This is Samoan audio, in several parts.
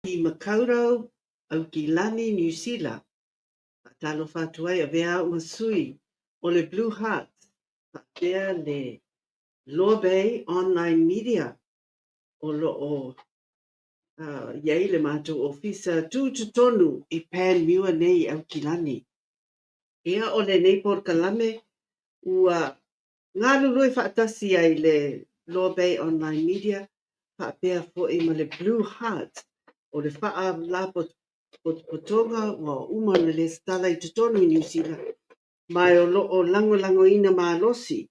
I Makaurau, Aukilani, Niu Sila. Faatalofa atu ai, avea au ma sui o le Blue Hearts faapea le Loa Bay Online Media o lo o i ai le matou ofisa tutotonu i Panmure nei i Aukilani. Ia, o lenei polokalame ua galulue faatasi ai le Loa Bay Online Media faapea foi ma le Blue Heart o le faalapotopotoga ua uma ona lesitala i totonu i Niu Sila ma o lo o lagolagoina malosi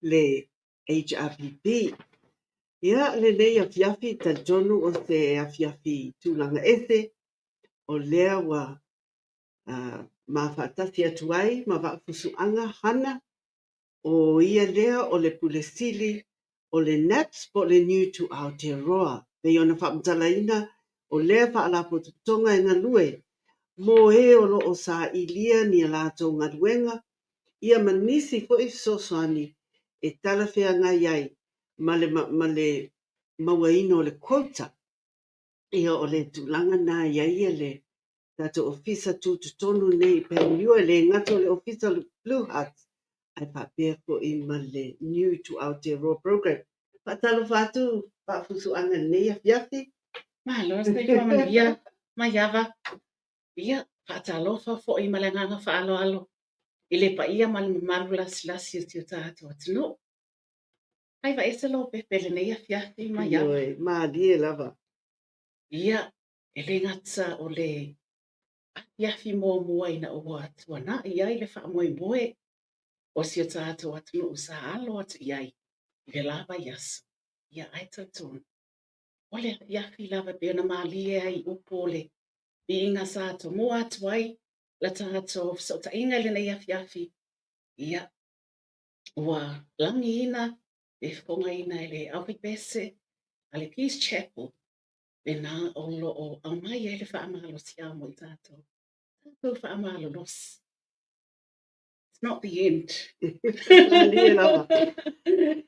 le HRPP. Ia, lenei afiafi, talitonu o se afiafi tulaga ese, o lea ua ma faatasi atu ai ma Vaafusuaga Hana, o ia lea o le Pule Sili o le NAPS po o le Niu to Aotearoa. Pei ona faamatalaina, o lea faalapotopotoga e galue mo e o lo o sailia ni a latou galuega, ia ma nisi foi fesoasoani e talafeagai ai ma le, ma le mauaina o le quota. Ia o le tulaga na i ai le tatou ofisa tutotonu nei i Panmure, e le gata o le ofisa o le Blue Hearts, ae faapea foi ma le New to Aotearoa Program. Faatalofa atu Vaafusuaga i lenei afiafi. Malo soifua manuia Maiava. Ia, faatalofa foi ma le agaga faaaloalo i le paia ma le mamalu lasilasi o si o tatou atunuu. Faiva ese Lopepe i lenei afiafi Maiava. Ioe, malie lava. Ia, e le gata o le afiafi muamua ina ua tuanai ai le faamoemoe o si o tatou atunuu sa alo atu i ai i le la vaiaso, ia ae talitonu, o le afiafi lava e pei ona malie ai i upu o le viiga sa tomua atu ai la tatou fesootaiga i lenei afiafi, ia, ua lagiina le fofogaina e le aufaipese a le Peace Chapel lena o lo o aumai ai le faamalosiau mo i tatou, tatou faamalolosi. It's not the end. Malie lava.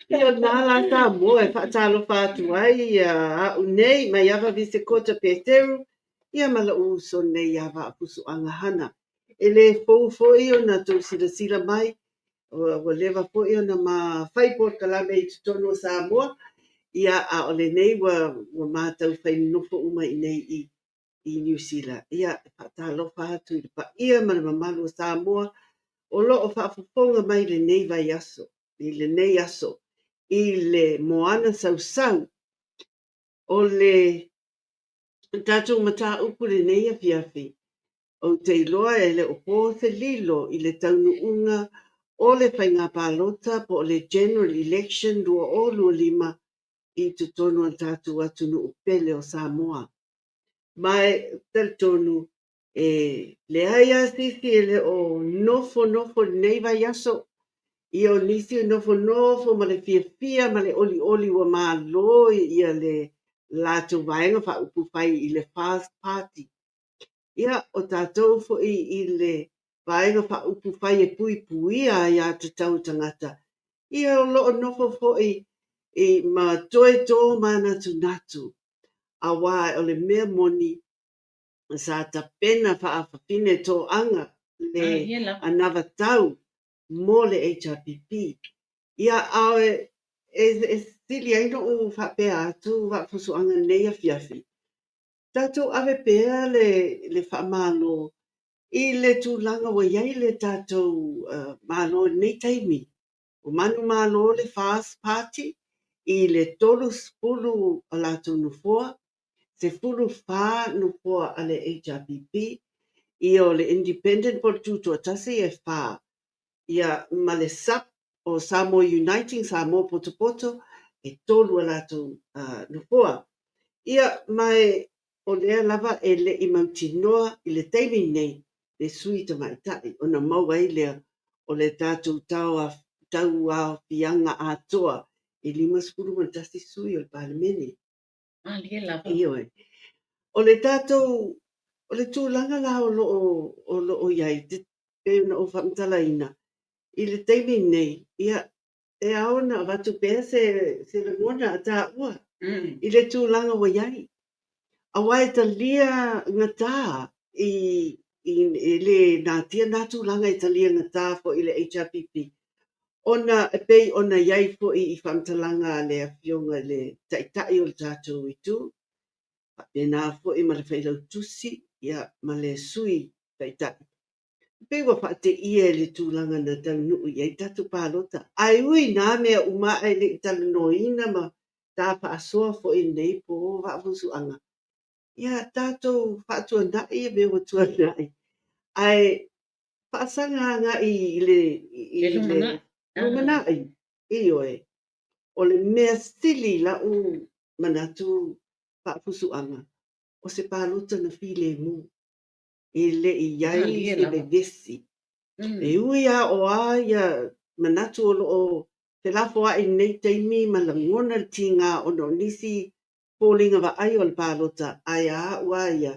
Ia nā la Samoa e faatalofa atu ai ia a'u nei Maiava Visekota Peteru ia ma lo'u uso nei ia Vaafusuaga Hana. E lē fou foi ona tou silasila mai, ua leva foi ona ma fai polokalame i totonu o Samoa, ia a o lenei ua matau fai nonofo uma i inei i Niu Sila. Ia, e faatalofa atu i le paia ma le mamalu o Samoa o lo o faafofoga mai i lenei vaiaso, i lenei aso, i le moana sausau. O le tatou mataupu i lenei afiafi, ou te iloa e le o po se lilo i le taunuuga o le faiga palota po o le General Election 2025 i totonu o le tatou atunuu pele o Samoa. Ma e talitonu e leai lava se isi e le o nofonofo i lenei vaiaso. Ia o nisi e nofonofo ma le fiafia ma le olioli ua malo ia le latou vaega faaupufai i le First Party. Ia o tatou foi i le vaega faaupufai e puipuia aiatatau a tagata, ia o lo o nofo foi i ma toe tomanatunatu, auā o le mea moni sa tapena faafafine toaga le anavatau mo le HRPP. Ia, a e sili ai noʻu faapea atu Vaafusuaga i lenei afiafi, tatou ave pea le faamalo i le tulaga ua i ai le tatou Malo i lenei taimi. Ua manumalo le FAST Party i le 30 o latou nofoa, 14 nofoa a le HRPP, ia o le Independent po o le Tutoatasi e 4, ia ma le SUP o Samoa Uniting, Samoa Potopoto, e 3 a latou nofoa. Ia ma o lea lava e le i mautinoa i le taimi nei le sui tamaitai ona maua ai lea o le tatou tauaofiaga atoa e 51 sui o le Palemene. Malie lava. Ioe. O le tatou, o le tulaga la o lo o i ai, pei ona ou faamatalaina, i le taimi nei, ia, e ao ona avatu pea se lagona a taua i le tulaga ua i ai. Auā e talia gatā i le natia nā tulaga e talia gatā foi i le HRPP, ona e pei ona i ai foi i faamatalaga a le afioga i le Taitai o le tatou itu, faapena foi ma le Failautusi, ia, ma le Sui Taitai. Pei ua faateia i le tulaga na taunuu i ai tatou palota. Ae ui nā mea uma ae le i talanoaina ma ta faasoa foi i lenei po Vaafusuaga, ia tatou faatuanai mea ua tuanai, ae faasaga agai i le lumanai. Lumanai. Ioe. O le mea sili i la'u manatu faafusu'aga, o se palota na filemu, e le i i ai Malie se lava. vevesi. E ui lava o a ia manatu o lo o felafoa'i i lenei taimi ma lagona le tiga ona o nisi foliga va'aia o le palota, ae a a'u lava ia,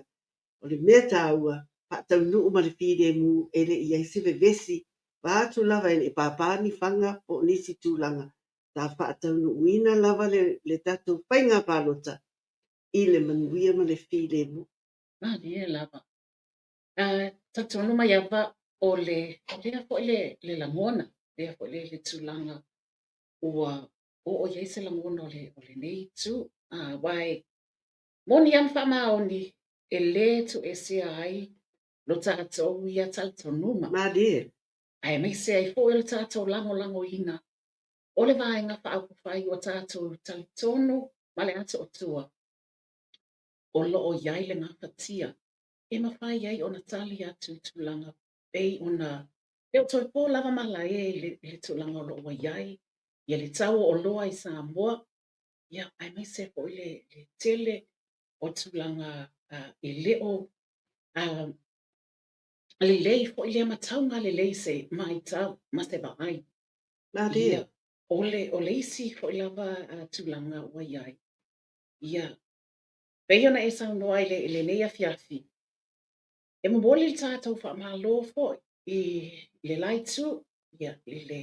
o le mea taua, faataunuu ma le filemu e le i i ai se vevesi, vaeatu lava e le i pāpā ni faga po o nisi tulaga, sa faataunuuina lava le tatou faiga palota i le manuia ma le filemu. Malie lava. Talitonu Maiava o le lea foi le lagona, lea foi le tulaga ua oo i ai se lagona o lenei itu. Aua e moni lava ma faamaoni e lē tuuesea ai lo tatou ia talitonuga. Malie. Aemaise ai foi o le tatou lagolagoina o le Vaega Faaupufai ua tatou talitonu ma le atoatoa o lo o i ai le gafatia e mafai ai ona tali atu i tulaga pei ona le o toe po lava malae i le tulaga o lo o ua i ai ia le tau o oloa i Samoa, ia, aemaise foi le tele o tulaga e le o lelei foi lea matauga lelei se matau ma se vaai. Malie. Ia, o le isi foi lava tulaga ua i ai. Ia, pei ona e saunoa i lenei afiafi, e momoli le tatou faamalo foi i le la itu, ia, i le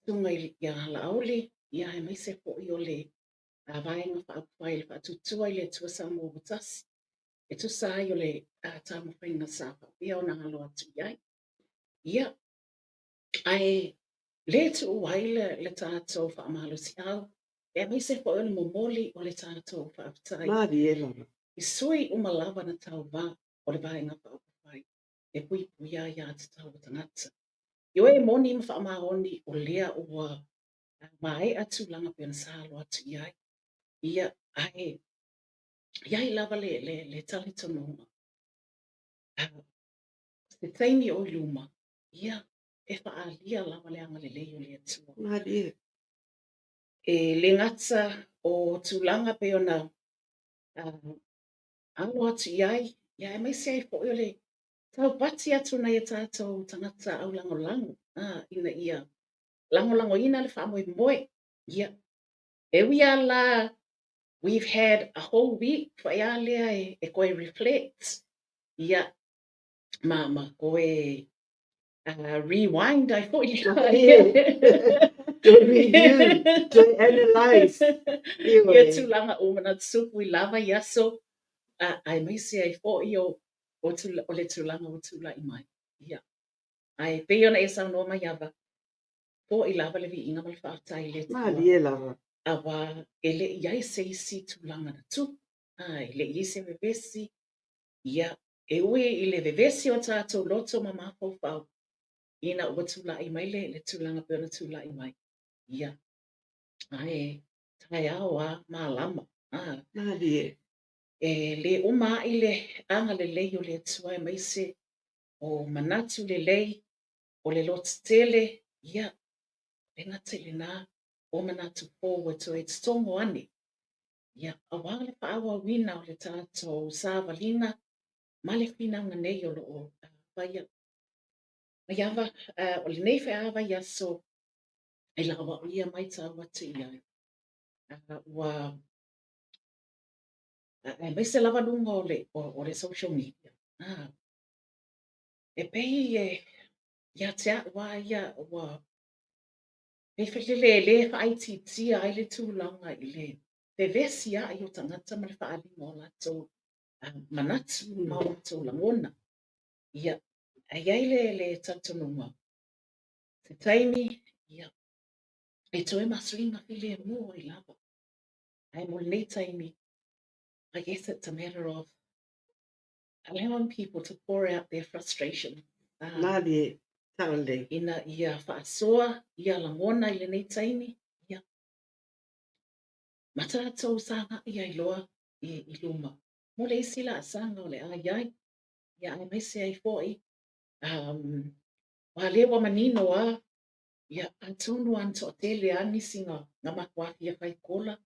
susuga ia Laauli, ia, aemaise foi o le Vaega Faaupufai le Faatuatua i le Atua Samoa ua Tasi, e tusa ai o le taumafaiga sa faapea ona alo atu i ai. Ia, ae le tuua ai le tatou faamalosiau, aemaise foi o le momoli o le tatou faafetai. Malie lava. I sui uma lava na tauvā o le Vaega Faaupufai e puipuia aiatatau a tagata. Ioe e moni ma faamaoni o lea ua maea tulaga pei ona sa alo atu i ai. Ia, ae i ai lava le talitonuga. Se taimi o i luma, ia, e faaalia lava le agalelei o le Atua. Malie. E le gata o tulaga pei ona alo atu i ai, ia aemaise ai foi o le taupati atu nai o tatou tagata aulagolago, ina ia lagolagoina le faamoemoe. Ia, e ui lava la we've had a whole week foi a lea e toe reflect, ia, ma toe rewind ai foi. Malie. Toe review, toe analyse. Ia tulaga uma na tutupu i lava i aso, aemaise ai foi o le tulaga ua tulai mai. Ia, ae pei ona e saunoa Maiava, fo'i lava le viiga ma le faafetai i le Atua. Malie lava. Auā e le i ai se isi tulaga na tupu, e le i ai se vevesi. Ia, e ui i le vevesi o tatou loto ma mafaufau, ina ua tulai mai le tulaga pei ona tulai mai. Ia, ae taeao a malama. Malie. E le uma ai le agalelei o le Atua aemaise o manatu lelei, o le lototele, ia, le gata i lena o manatu fou e toe totogo ane. Ia, auā le faaauauina o le tatou savaliga ma le finauga nei o lo o faia. Maiava, o lenei foi lava vaiaso i lau au ia matau atu i ai, ua aemaise lava luga o le social media. E pei e ia te a'u lava ia ua pei foi lele e lē faaitiitia ai le tulaga i le vevesi a'i o tagata ma le faaaliga o latou manatu ma o latou lagona. Ia, ae i ai le talitonuga, se taimi, ia, e toe masuiga filemu ai lava. Ae mo lenei taimi, I guess it's a matter of allowing people to pour out their frustration. Malie. Saolelei. Ina ia faasoa ia lagona i lenei taimi, ia, ma tatou saga'i ai loa i luma mo le isi laasaga o le a i ai, ia, aemaise ai foi aua lea ua manino lava. Ia, atonu lava na toatele lava nisi na matua fia fai kola,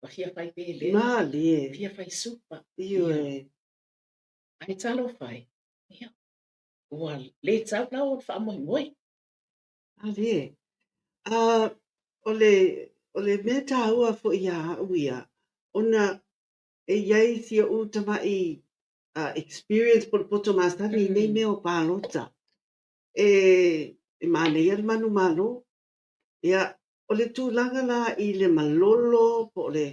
ma fia fai pelega, Malie. Fia fai supa. Ioe. Ae talofa e, ia, ua le tau lau o le faamoemoe. Malie. O le mea taua foi ia au ia, ona e i ai si o'u tama'i experience po o le poto masani i nei mea o palota. E manaia le manumalo. Ia, o le tulaga la i le malolo po o le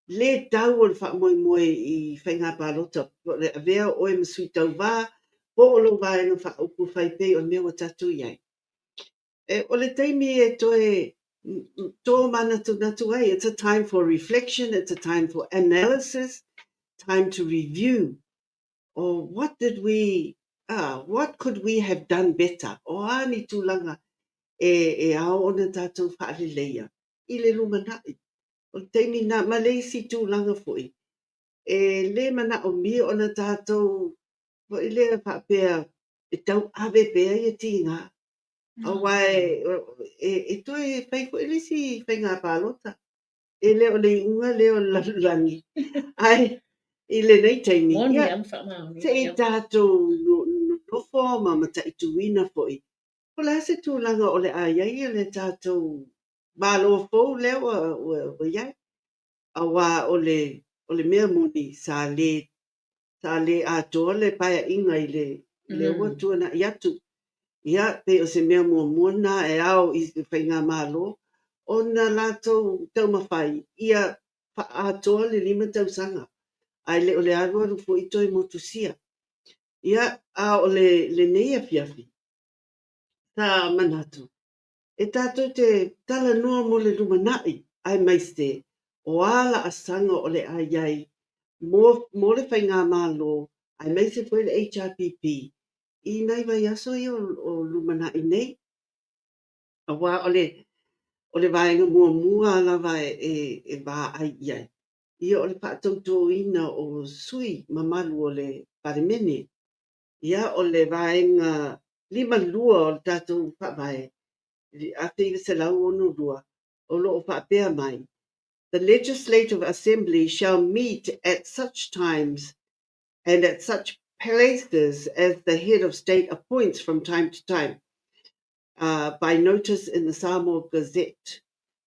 lē tau o le faamoemoe i faiga palota, po o le avea o oe ma sui tauvā, po o lou vaega faaupufai pei o le mea ua tatou i ai. O le taimi e toe tōmanatunatu ai, it's a time for reflection, it's a time for analysis, time to review. Or what could we have done better? O a ni tulaga e ao ona tatou faaleleia i le lumanai. O le taimi na ma le isi tulaga foi, e lē manaomia ona tatou foi lea faapea e tauave pea ia tigā. Auā e toe fai foi le isi faiga palota. E le o le iuga lea o le lalolagi. Ae i lenei taimi, Moni ia, lava ma faamaonia. Se i tatou nonofo ma mataituina foi. Po o le a se tulaga o le a i ai le tatou malo fou lea ua i ai. Auā o le mea moni sa le atoa le paeaiga i le ua tuana'i atu. Ia, pei o se mea muamua lena e ao i le faigamalo ona latou taumafai ia faaatoa le 5 tausaga. Ae le o le alualu foi toe motusia. Ia, a o lenei afiafi, sa manatu, e tatou te talanoa mo le lumanai, aemaise o a laasaga o le a i ai mo le faigamalo, aemaise foi le HRPP, i nai vaiaso ia o lumanai nei. Auā o le vaega muamua lava e vaai i ai, ia o le faatautoina o sui mamalu o le Palemene. Ia, o le vaega 52 o le tatou faavae, 1962, o lo o faapea mai, "The Legislative Assembly shall meet at such times and at such places as the head of state appoints from time to time by notice in the Samoa Gazette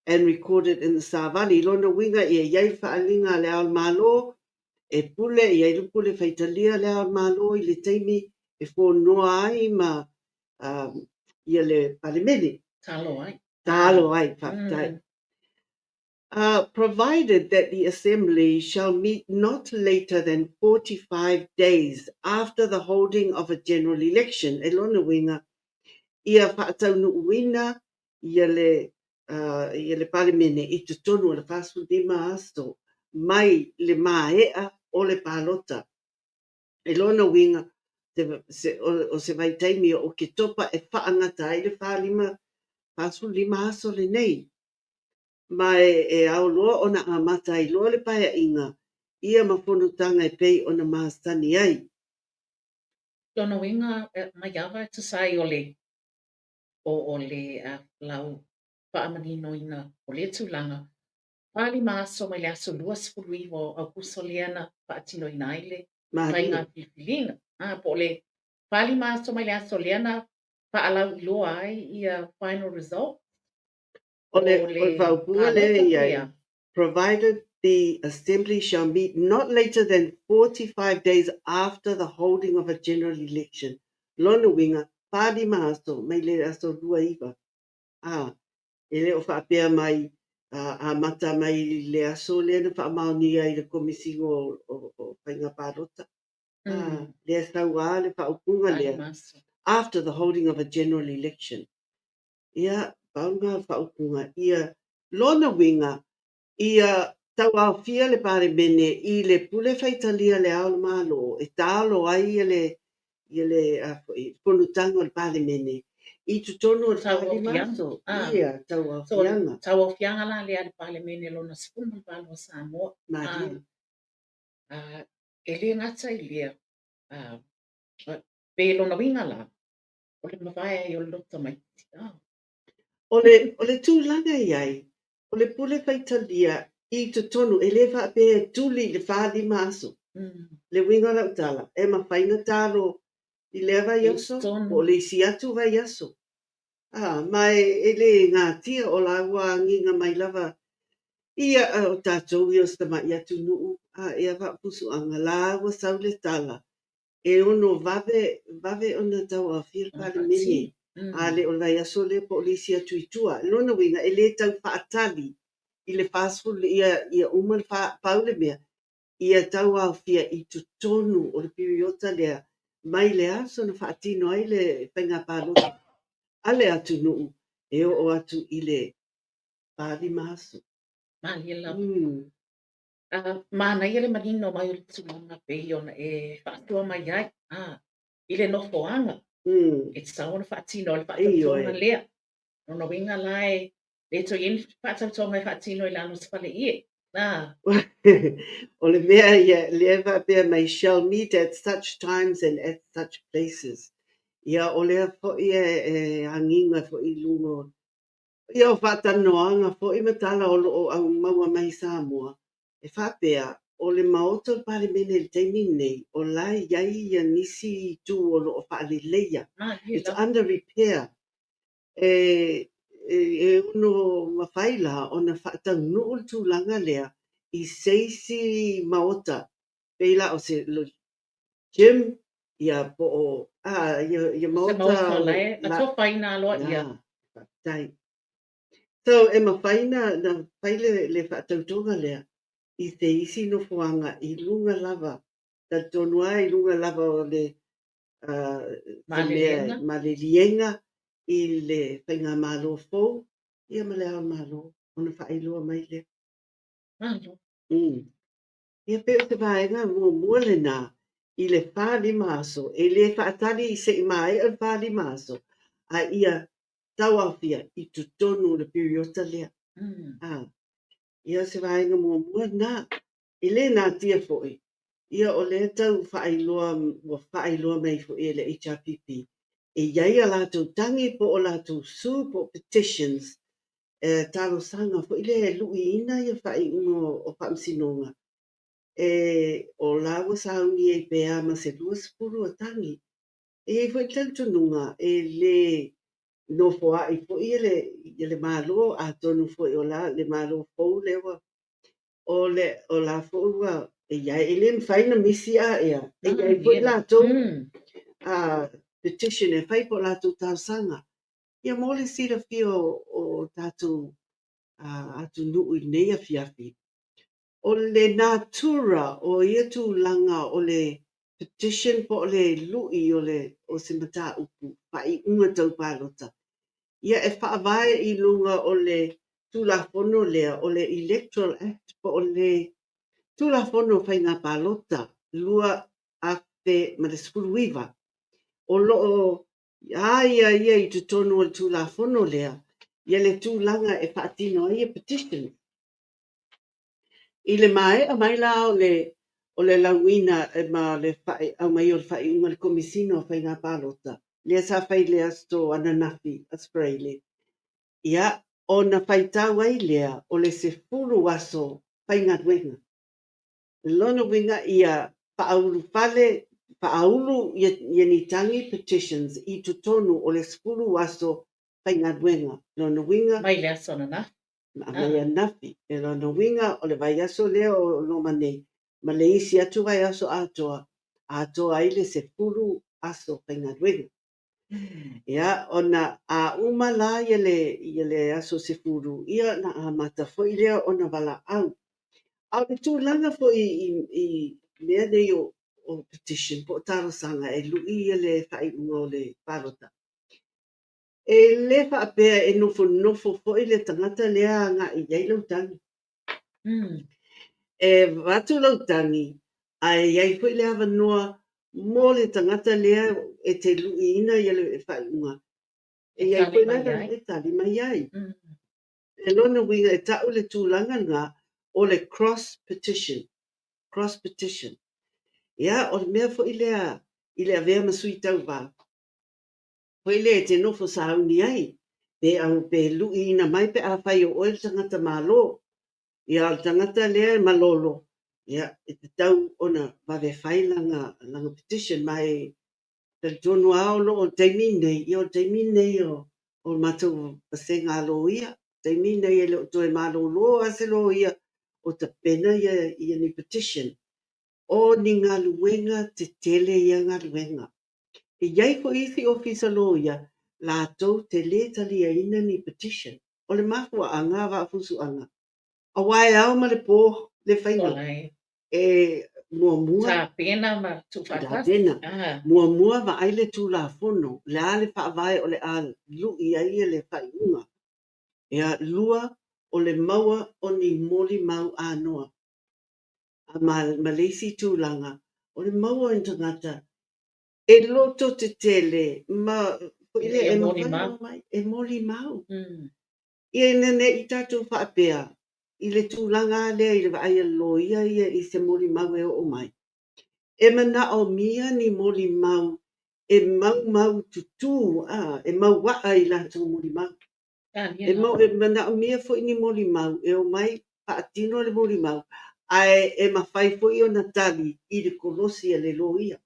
and recorded in the Savali." Lona uiga ia i ai le faaaliga a le Ao o le Malo, e pule, e i ai le pule faitalia le Ao o le Malo i le taimi e fonoa ai ma ia le Palemene. Talo ai. Talo ai, faafetai. Provided that the Assembly shall meet not later than 45 days after the holding of a general election. E lona uiga, ia faataunuuina ia le Palemene i totonu o le 45 aso mai le maea o le palota. E lona uiga, o se vaitaimi o Oketopa e faagata ai le 45 aso lenei. Ma e ao loa ona amata ai loa le paeaiga, ia ma fonotaga e pei ona masani ai. Lona uiga mai ava e tusa ai o le lau faamaninoina o lea tulaga. 45 aso mai le aso 29 o Aukuso lea na faatinoina ai le faiga filifiliga. Ah, po o le 45 aso mai le aso lea na faalauiloa ai ia final result. O le faaupuga lea e i ai, provided the Assembly shall meet not later than 45 days after the holding of a general election. Lona uiga, 45 aso mai le aso 29. Ah, e le o faapea mai amata mai le aso lea na faamaonia i le Komesina o Faiga Palota. Ah, lea sau le faaupuga lea. After the holding of a general election. Ia, pau ngā faaupuga. Ia, lona uiga, ia tauaofia le Palemene i le pule faitalia le Ao o le Malo e talo ai ia le foi, fonotaga o le Palemene i totonu o le 45 aso. Ia, tauaofiaga. Tauaofiaga la lea le Palemene lona 18 o Samoa. Malie. E le gata i lea, pe lona uiga la, o le mavae ai o le loto tamaiti. O le, o le tulaga e i ai, o le pule faitalia i totonu, e le faapea e tuli i le 4, 5 aso. Le uiga o lau tala, e mafai ona talo i lea vaiaso po o le isi atu vaiaso. A, ma e le natia o la ua agiga mai lava ia o tatou ia o se tamai atunuu, a ea faapusuaga, la ua sau le tala e ono vave, vave ona tauaofia le Palemene, a le o le vaiaso lea po o le isi atu i tua. O lona uiga, e le tau faatali i le 40 ia uma le pau le mea, ia tauaofia i totonu o le piriota lea mai le aso na faatino ai le faiga palota a le atunuu e oo atu i le 4, 5 aso. Malie lava. Manaia le manino mai o le tulaga pei ona e faasoa mai ai i le nofoaga e tatau ona faatino ai le faatautoga lea. O lona uiga la e le toe i ai ni faatautoga e faatino i lalo o se faleie. O le mea ia lea e faapea mai, shall meet at such times and at such places. Ia o lea foi e agiga foi i luga o ia o faatalanoaga foi ma tala o lo o aumaua mai Samoa, e faapea o le Maota o le Palemene i le taimi lenei, o la e i ai ia nisi itu o lo o faaleleia. It's under repair. E ono mafai la ona faataunuu le tulaga lea i se isi maota, pei la o se gym, ia po o ia maota. Se maota la e atofaina aloaia. Faafetai. So e mafai na fai le faatautoga lea i se isi nofoaga i luga lava, talitonu lava i luga lava o le maliliega i le faigamalo fou ia ma le Ao o le Malo ona faailoa mai lea. Malo. Ia pei o se vaega muamua lena i le 4, 5 aso, e le faatali se i maea le 4, 5 aso, a ia tauaofia i totonu o le piriota lea. Ia o se vaega muamua lena. E le natia foi, ia o lea tau faailoa, ua faailoa mai foi e le HRPP, e i ai a latou tagi po o latou sue po o petitions, e talosaga foi lea e luiina ia faaiuga o faamasinoga, e o la ua sauni ai pea ma se 20 o tagi. E i ai foi le talitonuga e le nofoai foi le Malo, atonu foi o la le Malo fou lea ua o le o la foi ua e i ai, e le mafai ona misi a ea, e i ai foi latou petition e fai po o latou talosaga. Ia mo le silafia o tatou atunuu i lenei afiafi, o le natura o ia tulaga o le petition po o le lui o le o se mataupu faaiuga tau palota, ia e faavae i luga o le Tulafono lea o le Electoral Act po o le Tulafono o Faiga Palota 2019. O lo o aia ia i totonu o le Tulafono lea ia le tulaga e faatino ai ia petition. I le maea mai la o le o le lauina ma le aumai o le faaiuga a le Komesina o Faiga Palota, lea sa fai i le aso ananafi, Aso Faraile, ia ona faitau ai lea o le 10 aso faigaluega. Lona uiga ia faaulufale, faaulu ia ni tagi petitions i totonu o le 10 aso faigaluega. Lona uiga mai le aso ananafi. Mai ananafi. E lona uiga o le vaiaso lea o loma nei, ma le isi atu vaiaso atoa, atoa ai le 10 aso faigaluega. Ia, ona a uma la ia le aso 10, ia na amata foi lea ona valaau. A o le tulaga foi i mea nei o petition po o talosaga e lui ia le faaiuga o le palota, e le faapea e nofonofo foi le tagata lea agai i ai lau tagi. E avatu lau tagi, ae i ai foi le avanoa mo le tagata lea e te luiina ia le faaiuga. E i ai foi le e tali mai ai. E lona uiga e tau le tulaga lena o le cross petition. Cross petition. Ia, o le mea foi lea i le avea ma sui tauva, foi lea e te nofo sauni ai. Pe au pe luʻiina mai pe afai o oe le tagata malo. Ia o le tagata lea e malolo, ia e tatau ona vave fai lana lana petition ma e talitonu lava o lo o taimi nei, ia o le taimi nei o o le matou vasega a loia, taimi nei e le o toe malolo lava se loia o tapena ia ia ni petition. O ni galuega tetele ia galuega. E i ai foi isi ofisa loia latou te lē taliaina ni petition. O le mafuaaga a Vaafusuaga, aua e ao ma le po le faiga. E muamua tapena ma tuufaatasi. Tapena. Muamua vaai le Tulafono, le a le faavae o le a lu'i ai le faaiuga. Ia, lua, o le maua o ni molimau anoa. A ma, ma le isi tulaga, o le maua o ni tagata e lototetele ma foi lea e mafai ona omai e molimau. Ia ina ne i tatou faapea i le tulaga lava lea i le vaai a le loia ia i se molimau e oo mai, e manaomia ni molimau e maumaututu, e mauaa i latou molimau. E manaomia foi ni molimau e omai faatino le molimau, ae e mafai foi ona tali i le kolosi a le loia.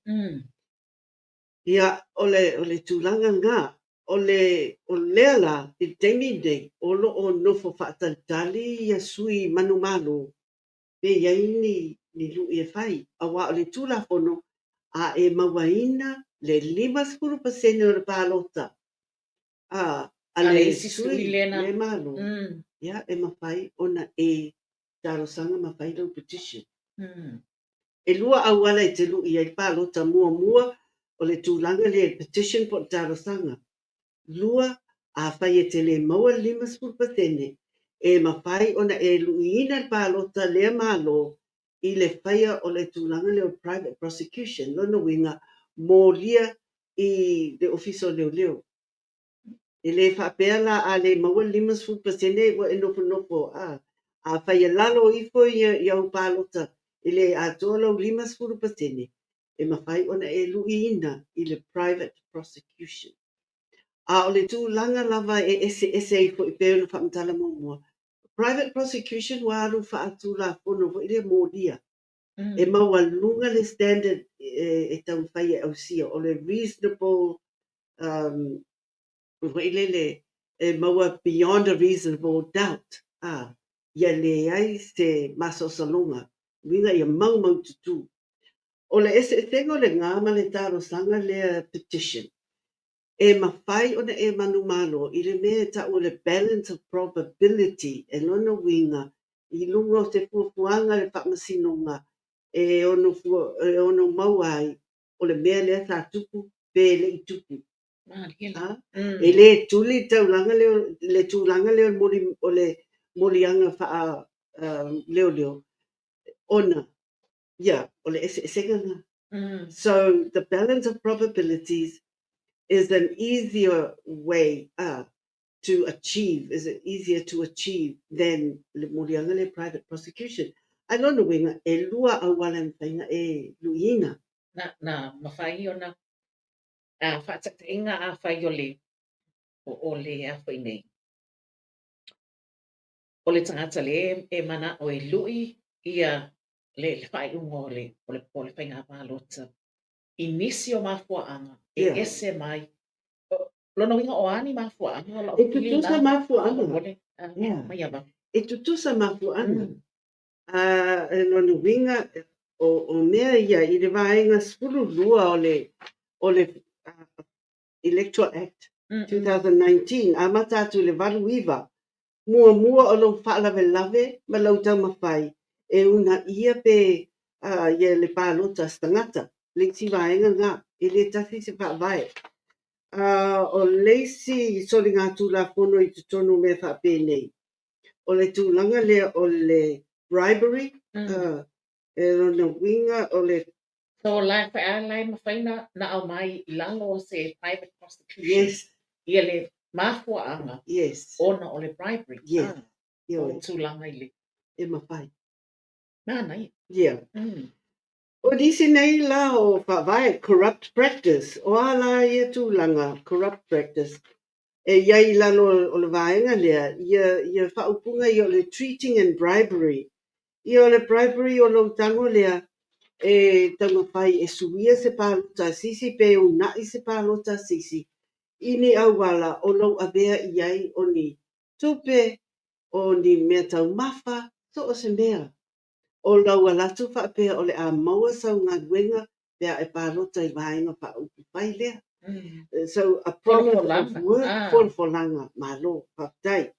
Ia, o le, o le tulaga lena. O le, o lea la, i le taimi lenei, o lo o nofo faatalitali ia sui manumalo pe i ai ni, ni lu'i e fai, aua o le Tulafono, a e mauaina le 50% o le palota a, a le sui le malo, ia, e mafai ona e talosaga ma fai lau petition. E lua auala e te lu'i ai le palota. Muamua, o le tulaga lea i le petition po o le talosaga. Lua, afai e te le maua le 50%, e mafai ona e lu'iina le palota lea malo i le faia o le tulaga lea o le private prosecution, lona uiga, molia i le Ofisa o Leoleo. E le faapea la a le maua le 50% ua e nofonofo, a. Afai e lalo ifo ia i au palota e le atoa lau 50%, e mafai ona e lu'iina i le private prosecution. A o le tulaga lava e eseese ai foi pei ona faamatala muamua, private prosecution ua alu faatulafono foi lea molia. E maualuga le standard e taumafai e ausia, o le reasonable foi lele e maua beyond a reasonable doubt, a, ia leai se masalosaloga, uiga ia maumaututu. O le eseesega o lena ma le talosaga lea petition, e mafai ona e manumalo i le mea e ta'u o le balance of probability, e lona uiga i luga o se fuafuaga a le faamasinoga e ono, e ono maua ai o le mea lea sa tupu pe le i tupu. E le tuli le taulaga lea, le tulaga lea o le moliaga faa leoleo ona, ia, o le eseesega lena. So the balance of probabilities is an easier way to achieve, is it easier to achieve than le moliaga lea private prosecution. Ae lona uiga, e lua auala e mafai ona e lu'iina. Na, na mafai ona faataitaiga afai o le o le a foi nei o le tagata lea e mana'o e lu'i ia le faaiuga o le o le o le faiga palota i nisi o mafuaaga e ese mai. Lona uiga o a ni mafuaaga o la'u E tutusa mafuaaga. Mai ava. E tutusa mafuaaga. E lona uiga, o mea ia i le vaega 12 o le Electoral Act 2019, amata atu i le 89, muamua o lou faalavelave ma lau taumafai e uunaia pe ia le palota a se tagata. Le isi vaega lena, e le tasi se faavae. O le isi soligatulafono i totonu o mea faapenei, o le tulaga lea o le bribery, e lona uiga o le So la a la e mafai na aumai i lalo o se private prosecution ia le mafuaaga ona o le bribery. Yes. O tulaga i le E mafai. Manaia. Yeah. O nisi nei la o faavae, corrupt practice. O a la ia tulaga corrupt practice? E i ai i lalo o le vaega lea ia ia faaupuga ia o le treating and bribery. Ia o le bribery o lou tago lea e taumafai e suia se palota a se isi pe uunai se palota a se isi i ni auala o lou avea i ai o ni tupe, o ni mea taumafa, so o se mea. O lau alu atu faapea o le a maua sau galuega pe a e palota i Vaega Faaupufai lea. So a promise of work, folafolaga, malo, faafetai.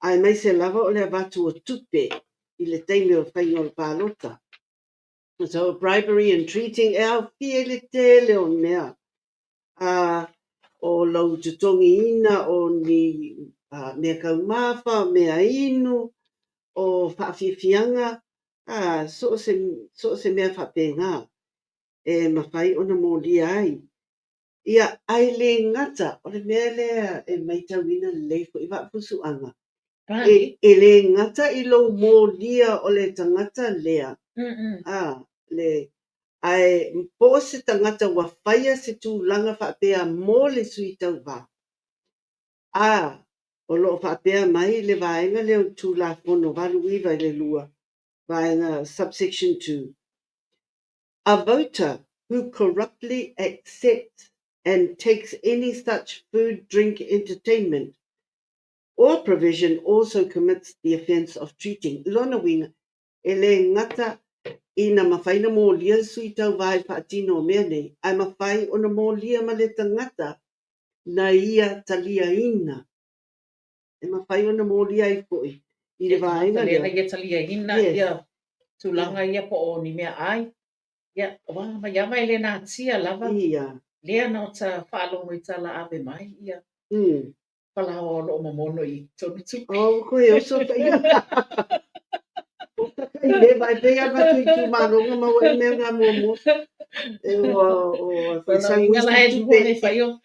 Aemaise lava o le avatu o tupe i le taimi o le faiga o le palota. So bribery and treating e aofia i le tele o mea. O lou totogiina o ni mea taumafa, mea inu, o faafiafiaga, so o se mea faapena e mafai ona molia ai. Ia, ae le gata, o le mea lea e matauina lelei foi Vaafusuaga, e le gata i lou molia o le tagata lea, le, ae po o se tagata ua faia se tulaga faapea mo le sui tauva, a o lo o faapea mai le vaega lea o le Tulafono 89 i le 2, vaega subsection 2, A voter who corruptly accepts and takes any such food, drink, entertainment or provision also commits the offence of treating. Lona uiga, e le gata ina mafai ona molia le sui tauva i le faatino o mea nei, ae mafai ona molia ma le tagata na ia taliaina. E mafai ona molia ai foi i le vaega lea. Na ia taliaina ia tulaga ia po o ni meaai. Ia, aua Maiava e le natia lava. Lea na ota faalogo i tala ave mai ia falaoa o lo o momono i totonu tupe. Oh, ua toe oso ta ia. Ua takai leva e pei lava matou itumalo na maua ai mea na muamua. E ua o foi sandwich tupe. Fai o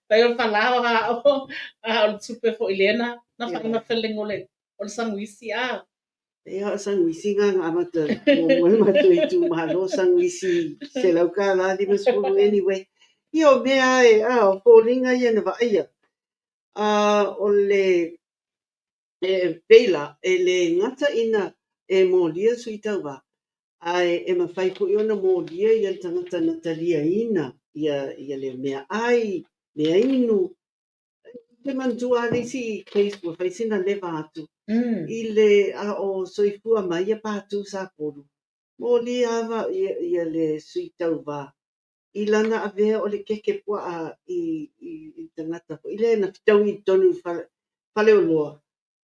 fai o falaoa a o a o le tupe foi lea na na fai ma feeling o le sangwisi a. Ia, o sangwisi na na amata muamua i le matou itumalo, sangwisi $150 anyway. Ia o mea e, a, o foliga ia na vaaia. A o le e pei la, e le gata ina e molia sui tauva, ae e mafai foi ona molia ia le tagata na taliaina ia, ia le meaai, mea inu. Ou te manatua lava le isi case ua fai sina leva atu i le a o soifua mai ia Patu Sapolu, molia lava ia, ia le sui tauva i lana avea o le keke puaa i, i, i tagata foi lea na fetaui i totonu i fale, faleoloa.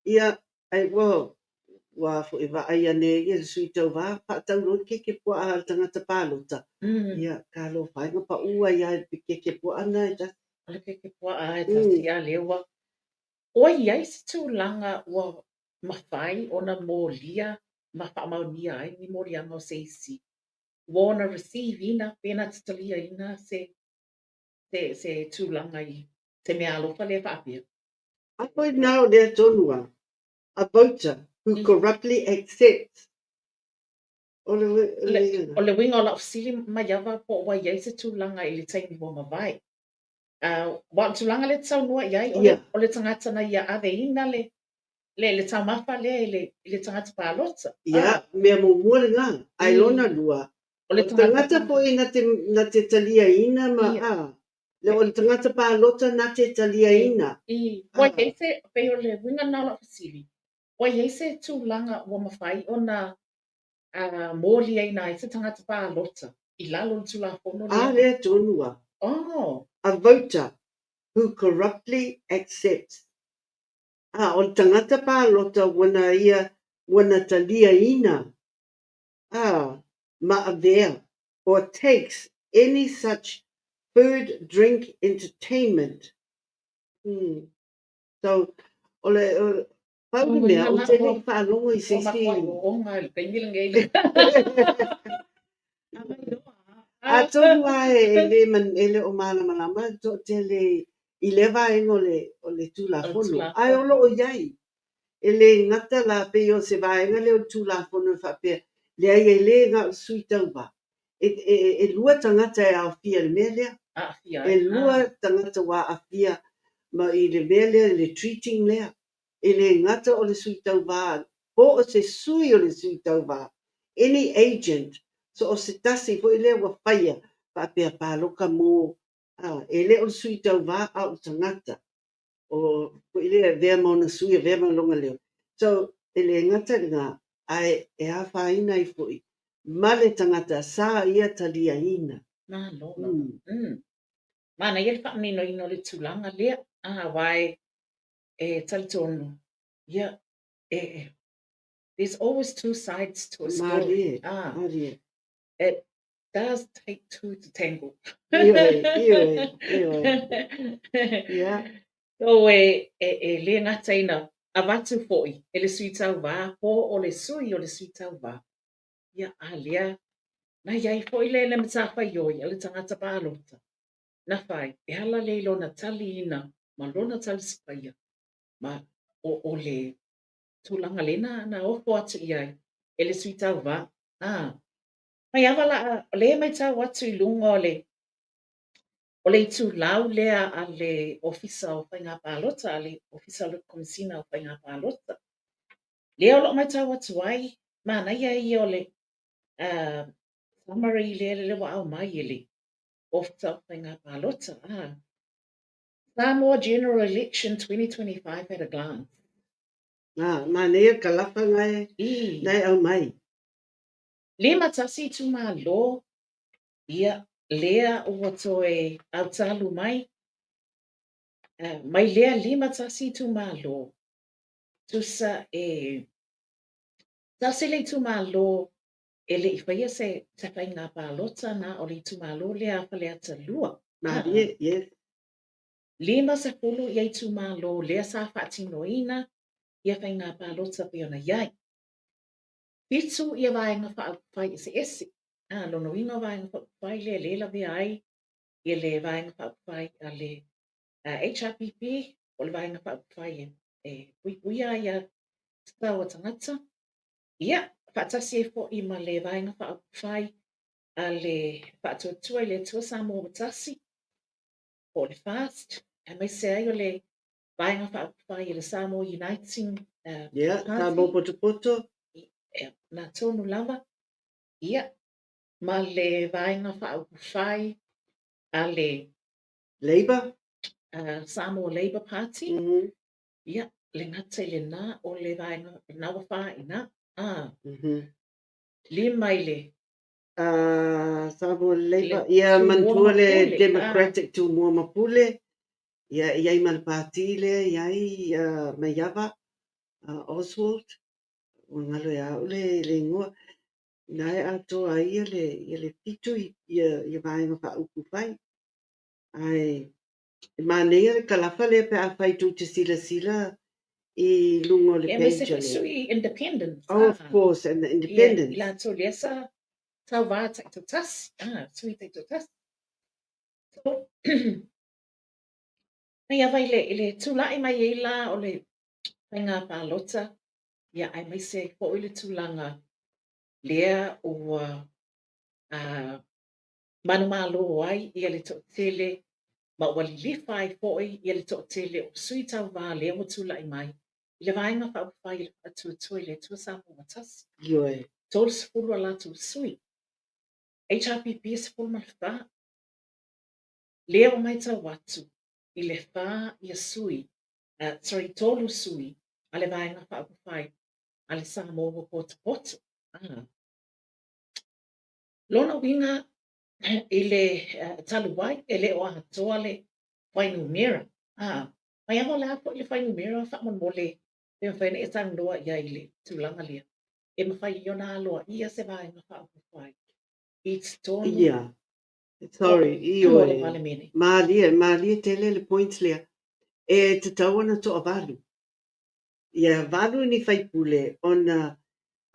Ia, ai ua ua foi vaai ane ia le sui tauva faatau loa le keke puaa a le tagata palota. Ia, talofa e, na pau ai lava i le keke puaa na e tasi. O le keke puaa e tasi a lea ua ua i ai se tulaga ua mafai ona molia ma faamaonia ai ni moliaga o se isi ua ona receive ina pe na te taliaina se se se tulaga i se mea alofa lea faapea. A foi na o lea tonu a a voter who corruptly accepts o le, le, o le uiga o lau fesili Maiava po ua i ai se tulaga i le taimi ua mavae. Aua o le tulaga lea e te saunoa i ai, o le, o le tagata na ia aveina le, le, le taumafa lea i le, i le tagata palota. Ia, mea muamua lena. Ae lona lua, o le tagata foi na te, na te taliaina ma, a, le, o le tagata palota na te taliaina. I, ua i ai se, pei o le uiga lena o lau fesili, ua i ai se tulaga ua mafai ona moliaina ai se tagata palota i lalo o le Tulafono lea? A lea tonu a. Oh. A voter who corruptly accepts. A, o le tagata palota ua na ia, ua na taliaina, a, ma avea, or takes any such food, drink, entertainment. So, o le, o, pau le mea, ou te le i faalogo i se isi. Atonu lava e le, e le o malamalama le toatele i lea vaega o le, o le Tulafono, ae o lo o i ai. E le gata la pei o se vaega lea o le Tulafono e faapea, leai e le na o le sui tauva. E, e, e lua tagata e aofia i le mea lea. E lua tagata ua aafia. ma i le mea lea i le treating lea. E le gata o le sui tauvā po o se sui o le sui tauvā, any agent, so o se tasi foi lea ua faia faapea paloka mo, e le o le sui tauvā a o le tagata. O foi lea e avea ma ona sui, avea ma lona leo. So, e le gata i lena, ae e afaina ai foi ma le tagata sa ia taliaina. Malo lava. Manaia le faamaninoina o le tulaga lea, aua e talitonu, ia, e, there's always two sides to a story. Malie, malie. It does take two to tangle. Ioe, ioe, ioe. Ia. So e le gata ina avatu foi e le sui tauvā po o le sui o le sui tauvā. Ia, a lea, na i ai foi le matafaioi a le tagata palota. Na fai, e ala lea i lona taliina ma lona talisapaia. Ma o le tulaga lena na ofo atu i ai e le sui tauvā. Mai ava la, o lea e matau atu i luga o le itulau lea a le Ofisa o Faiga Palota, a le Ofisa o le Komesina o Faiga Palota. Lea o loo matau atu ai, manaia ia o le summary lea le ua aumai e le Ofisa o Faiga Palota. Samoa General Election 2025 at a glance. Manaia kalafa ngai nai aumai. 51 itumalo, ia, lea ua toe autalu mai, mai lea 51 itumalo, tusa e tasi le itumalo e le i faia se faiga palota na o le itumalo lea a Faleata 2. Malie, yes. 50 ia itumalo lea sa faatinoina ia faiga palota pei ona i ai. 7 ia vaega faaupufai eseese. Lona uiga vaega faaupufai lea le lavea ai ia le vaega faaupufai a le HRPP, o le vaega faaupufai e puipuia ai a tatau a tagata. Ia, faatasi ai foi ma le vaega faaupufai a le Faatuatua i le Atua Samoa ua Tasi, po o le FAST, aemaise ai o le vaega faaupufai a le Samoa Uniting Ia, Party. Samoa Potopoto. Ia, na tonu lava. Ia, ma le vaega faaupufai a le Labour. Samoa Labour Party. Ia, le gata i lena o le vaega na ua whaina. 5 i le Samoa Labour. Le Ia, Tumua manatua le Mapule. Democratic Tumua Mapule. Ia, i ai ma le pati lea, i ai Maiava, Oswald. Ua ngalo ia au le ingoa. Na e atoa ai ia le 7 ia vaega faaupufai. Ae, e manaia le kalafa lea pe afai tou te silasila i luga o le Ia, aemaise page foi lea. sui independent. Oh, of course, and the independents. Ia, i latou lea sa tauvā taitoatasi. Sui taitoatasi. So, mai ava i le tula'i mai ai la o le faiga palota, ia, aemaise ai foi le tulaga lea ua manumalo ai ia le toatele ma ua lilifa ai foi ia le toatele o sui tauvā lea ua tula'i mai i le vaega faaupufai i le Faatuatua i le Atua Samoa ua Tasi. Ioe. 30 a latou sui. HRPP 14. Lea ua matau atu i le 4 ia sui, sorry, 3 sui a le vaega faaupufai a le Samoa ua potopoto. Lona uiga i le talu ai e le o atoa le fuainumera. Mai ava o le a foi le fuainumera faamolemole pe mafai ona e saunoa i ai i le tulaga lea. E mafai ai ona aloaia se vaega faaupufai i totonu Ia. Sorry, o le ioe. Palemene. Malie, malie tele le point lea. E tatau ona toavalu. Ia valu ni faipule ona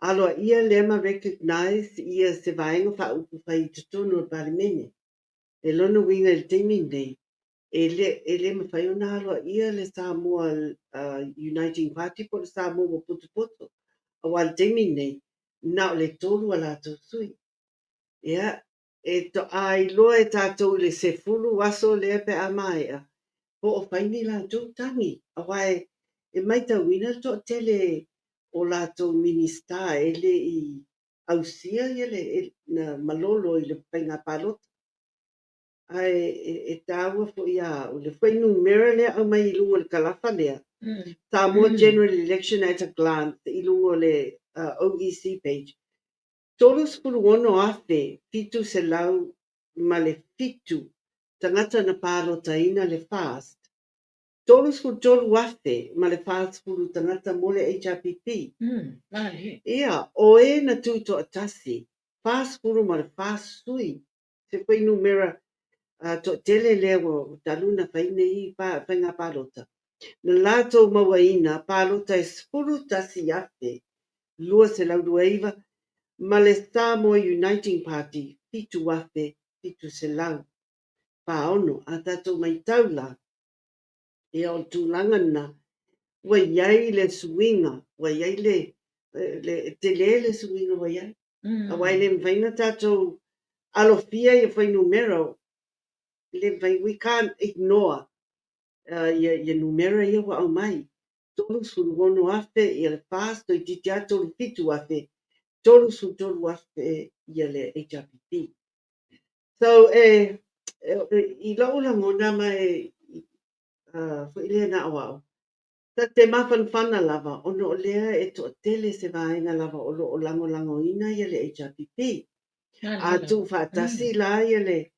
aloaia lea ma recognize ia se vaega faaupufai i totonu o le Palemene. E lona uiga i le taimi nei, e le mafai ona aloaia le Samoa Uniting Party po o le Samoa ua potopoto. Aua le taimi nei, na o le 3 a latou sui. Ia, e to a iloa e tatou i le 10 aso lea pe a maea. Po o fai ni latou tagi, aua e matauina le toatele o latou Minista e le i ausia le na malolo i le faiga palota. Ae e taua foi ia au le fuainumera lea e aumai i luga o le kalafa lea, Samoa General Election at a Glance i luga o le OEC page, 36,707 tagata na palotaina le FAST, 33,040 tagata mo le HRPP. Ia, o e na tutoatasi, 44 sui, se fuainumera toatele lea ua talu ona fai nei faiga palota, na latou mauaina palota e 11,229 ma le Samoa Uniting Party 7,746. A tatou matau la, ia o le tulaga lena, ua i ai le suiga, ua i ai le, le tele le suiga ua i ai. Aua e le mafai ona tatou alofia ia fuainumera, e le mafai, we can't ignore ia numera ia ua aumai. 36,000 ia le FAST, toeitiiti lava 37,000, 33,000 ia le HRPP. So, i lou lagona ma e foi lea na o au, ta te mafanafana lava ona o lea e toatele se vaega lava o lo o lagolagoina ia le HRPP. A tuufaatasi la ia le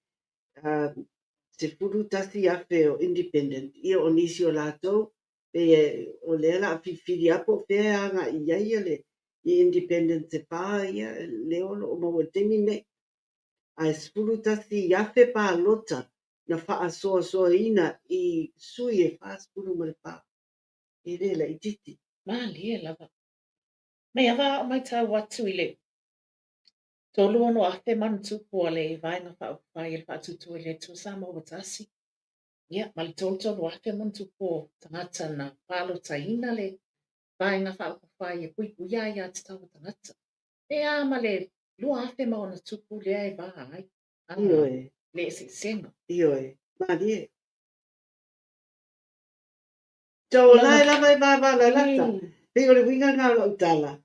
11,000 o independent, ia o nisi o latou, pe o lea o le a filifili lava po o fea e agai i ai ia le independent e fa ia lea o lo o maua i le taimi lenei. Ae 11,000 palota na faasoasoaina i sui e 44. E le laitiiti. Malie lava. Mai ava au matau atu i le 36,000 ma ona tupu a le Vaega Faaupufai e le Faatuatua i le Atua Samoa ua tasi. Ia, ma le 33,000 ma ona tupu o tagata na palotaina le Vaega Faaupufai e puipuia aiatatau a tagata. Pe a ma le 2,000 ma ona tupu lea e va ai Ioe. le eseesega. Ioe. Malie. So, o la e lava e vavalalata. Pei o le uiga lena o lau tala,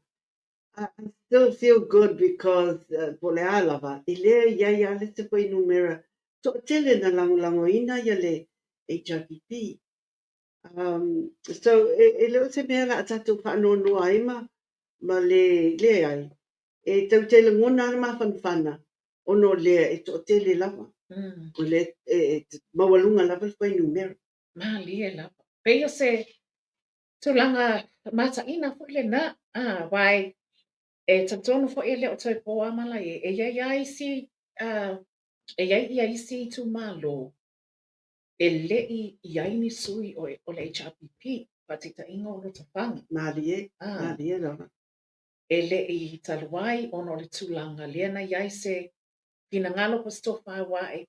I still feel good because po o le a lava, e le i ai lava le isi fuainumera toatele na lagolagoina ia le HRPP. So, e le o se mea o le a tatou faanoanoa ai ma le leai. E tatou te lagona lava le mafanafana ona o lea e toatele lava. O lea e maualuga lava le fuainumera. Malie lava. Pei o se tulaga mataina foi lena, aua e talitonu foi e le o toe po lava malae, e i ai lava isi, e i ai ia isi itumalo e le i i ai ni sui o le HRPP, faataitaiga o Lotofaga. Malie, malie lava. E le i talu ai ona o le tulaga lea na i ai se finagalo po o se tofa ua ae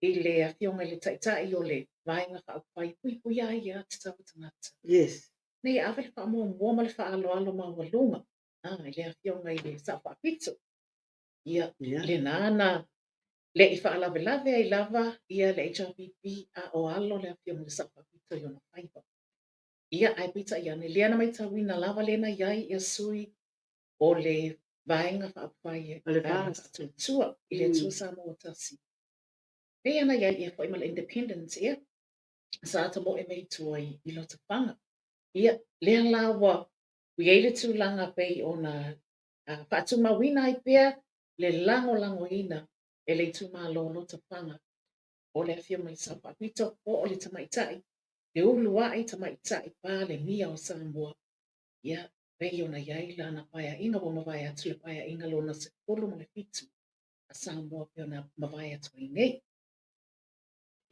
i le afioga i le Taitai o le Vaega Faaupufai e puipuia ai aiatatau a tagata. Ina ia ave le faamuamua ma le faaaloalo maualuga i le afioga i le Sao Faapito. Ia, lena na le i faalavelave ai lava ia le HRPP a o alo le afioga i le Sao Faapito i ona faiva. Ia, ae peitai ane, lea na matauina lava lea na i ai ia sui o le Vaega Faaupufai O le FAST. Faatuatua i le Atua Samoa Tasi. Pei ona i ai ia foi ma le Independent, ia, sa tamoe mai i tua i Lotofaga. Ia, lea la ua i ai le tulaga pei ona faatumauina ai pea le lagolagoina e le itumalo o Lotofaga o le Afioga i le Sao Faapito po o le Tamaitai, le uluai Tamaitai Palemia o Samoa. Ia, pei ona i ai lana paeaiga ua mavae atu le paeaiga lona 17 a Samoa pei ona mavae atu ai nei.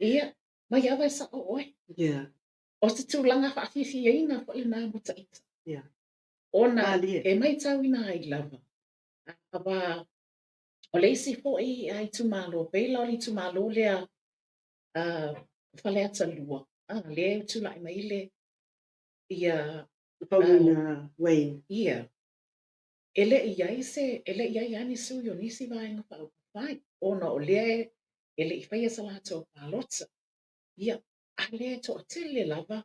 Ia, mai ava e sao oe. O se tulaga faafiafiaina foi lena mo taita. Ona Malie. e matauina ai lava, aua o le isi foi itumalo, pei la o le itumalo lea Faleata 2, lea e tulai mai le ia Faumuina Wayne. Ia. E le i ai se, e le i ai lava ni sui o nisi vaega faaupufai, ona o lea e le i faia sa latou palota. Ia, A lea e toatele lava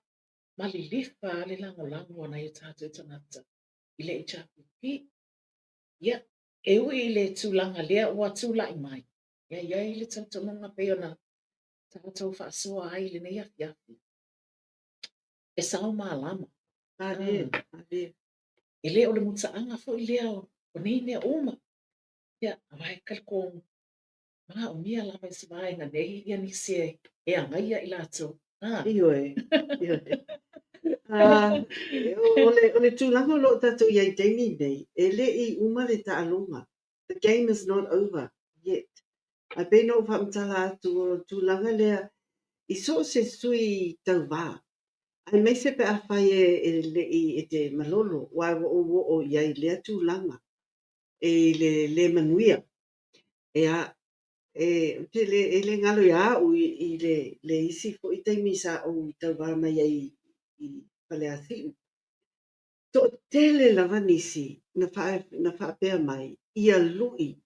ma lilifa le lagolago a nai o tatou tagata i le HRPP. Ia, e ui i le tulaga lea ua tulai mai, ia i ai le talitonuga pei ona tatou faasoa ai i lenei afiafi, e sao malama. E le o le mutaaga foi lea o nei mea uma. Ia, aua e talitonu, manaomia lava i se vaega nei ia nisi e agaia i latou. Ioe, ioe. O le tulaga o lo o tatou i ai i le taimi nei, e le i uma le taaloga. The game is not over yet. Ae pei ona ou faamatala atu, o le tulaga lea i so o se sui tauva, aemaise pe afai e le i e te malolo, aua ua ou oo i ai i lea tulaga, e i le le manuia. Ea, e, ou te le, e le galo ia au i le isi foi taimi sa ou tauva mai ai i Faleasiu. Toatele lava nisi na faapea mai, ia lui.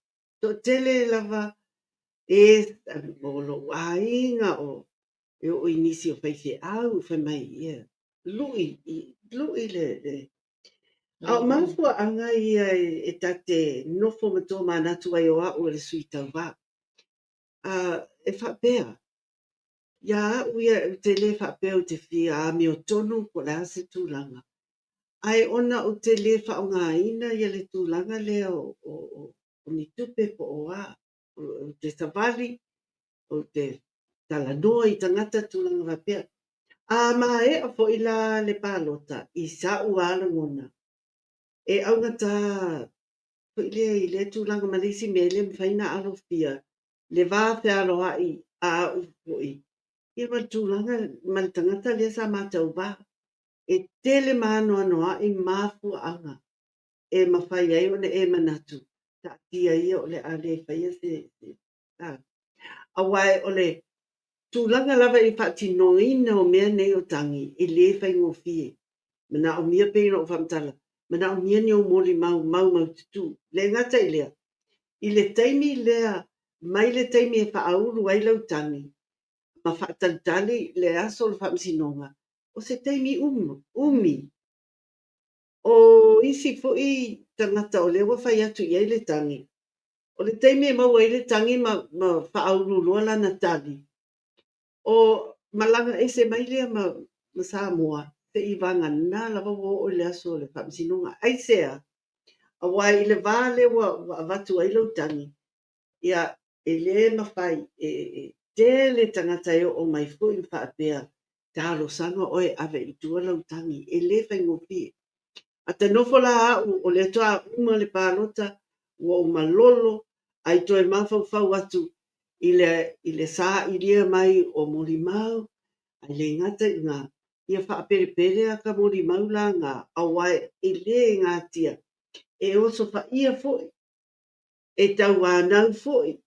Toatele lava e o lou aiga, o e oo i nisi o faifeau, fai mai, ia lui, lui le. A o mafuaaga ia e ta te nofo ma tomanatu ai o au o le sui tauva. E faapea, ia au ia ou te le faapea ou te fia amiotonu po o le a se tulaga, ae ona ou te le faaaogaina ia le tulaga lea o ni tupe po o a, ou te savali, ou te talanoa i tagata tulaga faapea. A maea foi la le palota i sa'u lava lagona, e augata foi lea i lea tulaga ma le isi mea e le mafai ona alofia le va fealoai a au foi ia ma le tulaga ma le tagata lea sa ma tauva. E tele ma anoanoai mafuaaga e mafai ai ona e manatu taatia ia o le a le faia se aua o le tulaga lava i le faatinoina o mea nei o tagi e le faigofie. Manaomia pei ona ou faamatala, manaomia ni ou molimau maumaututu. Le gata i lea, i le taimi lea mai le taimi e faaulu ai lau tagi ma faatalitali le aso o le faamasinoga, o se taimi umi. O isi foi tagata o lea ua fai atu i ai le tagi, o le taimi e maua ai le tagi ma faaulu loa lana tali, o malaga ese mai lea ma Samoa, seia vagana lava ua oo i le aso o le faamasinoga. Aisea? Aua i le va lea ua avatu ai lau tagi, ia e le mafai, e tele tagata e oo mai foi ma faapea, talosaga oe e ave i tua lau tagi, e le faigofie. A ta nofo la au o lea faatoa uma le palota, ua ou malolo, ae toe mafaufau atu i le sailia mai o molimau, ae le gata i lena, ia faapelepele aka molimau la na, aua e le gatia, e osofaia foi, e tauanau foi.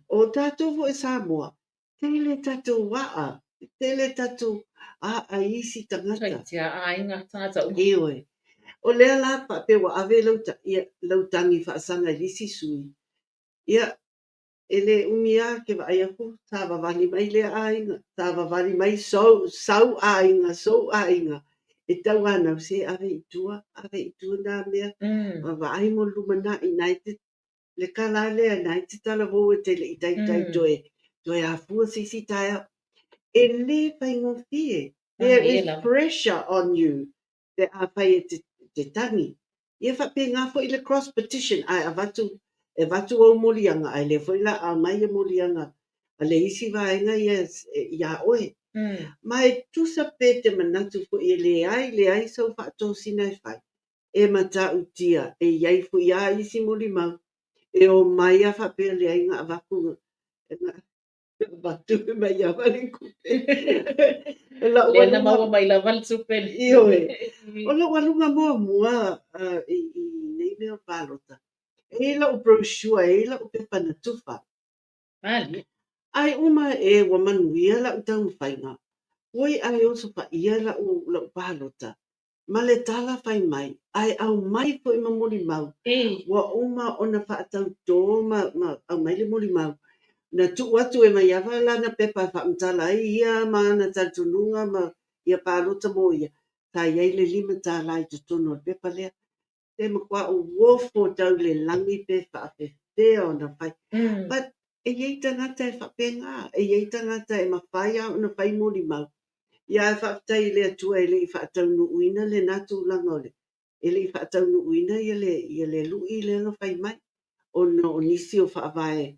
O tatou foi Samoa, tele tatou aa, tele tatou aa i isi tagata. Toeitiiti lava aiga, tagata uma. Ioe. O lea la faapea ua ave lau tagi faasaga i le isi sui, ia, e le umi lava ke vaai aku, savavali mai lea aiga, savavali mai sau aiga, sou aiga, e tauanau se ave i tua, ave i tua nā mea, ma vaai mo le lumanai, na e te, le tala lea, na e te talavou e te le i taitai toe afua se isi taeao. E le faigofie. There is pressure on you pe afai e te tagi. Ia faapena foi le cross petition, ae avatu, e avatu ou moliaga, ae lea foi la aumai ia moliaga a le isi vaega ia iā oe. Ma e tusa pe te manatu foi e leai leai sau faatosina e fai, e matautia e i ai foi lava isi molimau e omai lava faapea leai na avatu avatu mai lava le tupe. Lea na maua mai lava le tupe. Ioe. O lou aluga muamua i nei mea o palota, e i ai lau brochure, e i ai lau pepa na tufa. Ae uma e ua manuia lau taumafaiga, oi ae osofaia lau palota, ma le tala fai mai, ae aumai foi ma molimau, ua uma ona faatautō ma aumai le molimau. Na tuu atu e Maiava lana pepa e faamatala ai ia ma ana talitonuga ma ia palota mo ia, sa i ai le $5 i totonu o le pepa lea. E matua ou ofo tau i le lagi pe faapefea ona fai. But e i ai tagata e faapena, e i ai tagata e mafai lava ona fai molimau. Ia ae faafetai i le Atua e le i faataunuuina lena tulaga o le e le i faataunuuina ia le ia le lu'i lea na fai mai ona o nisi o faavae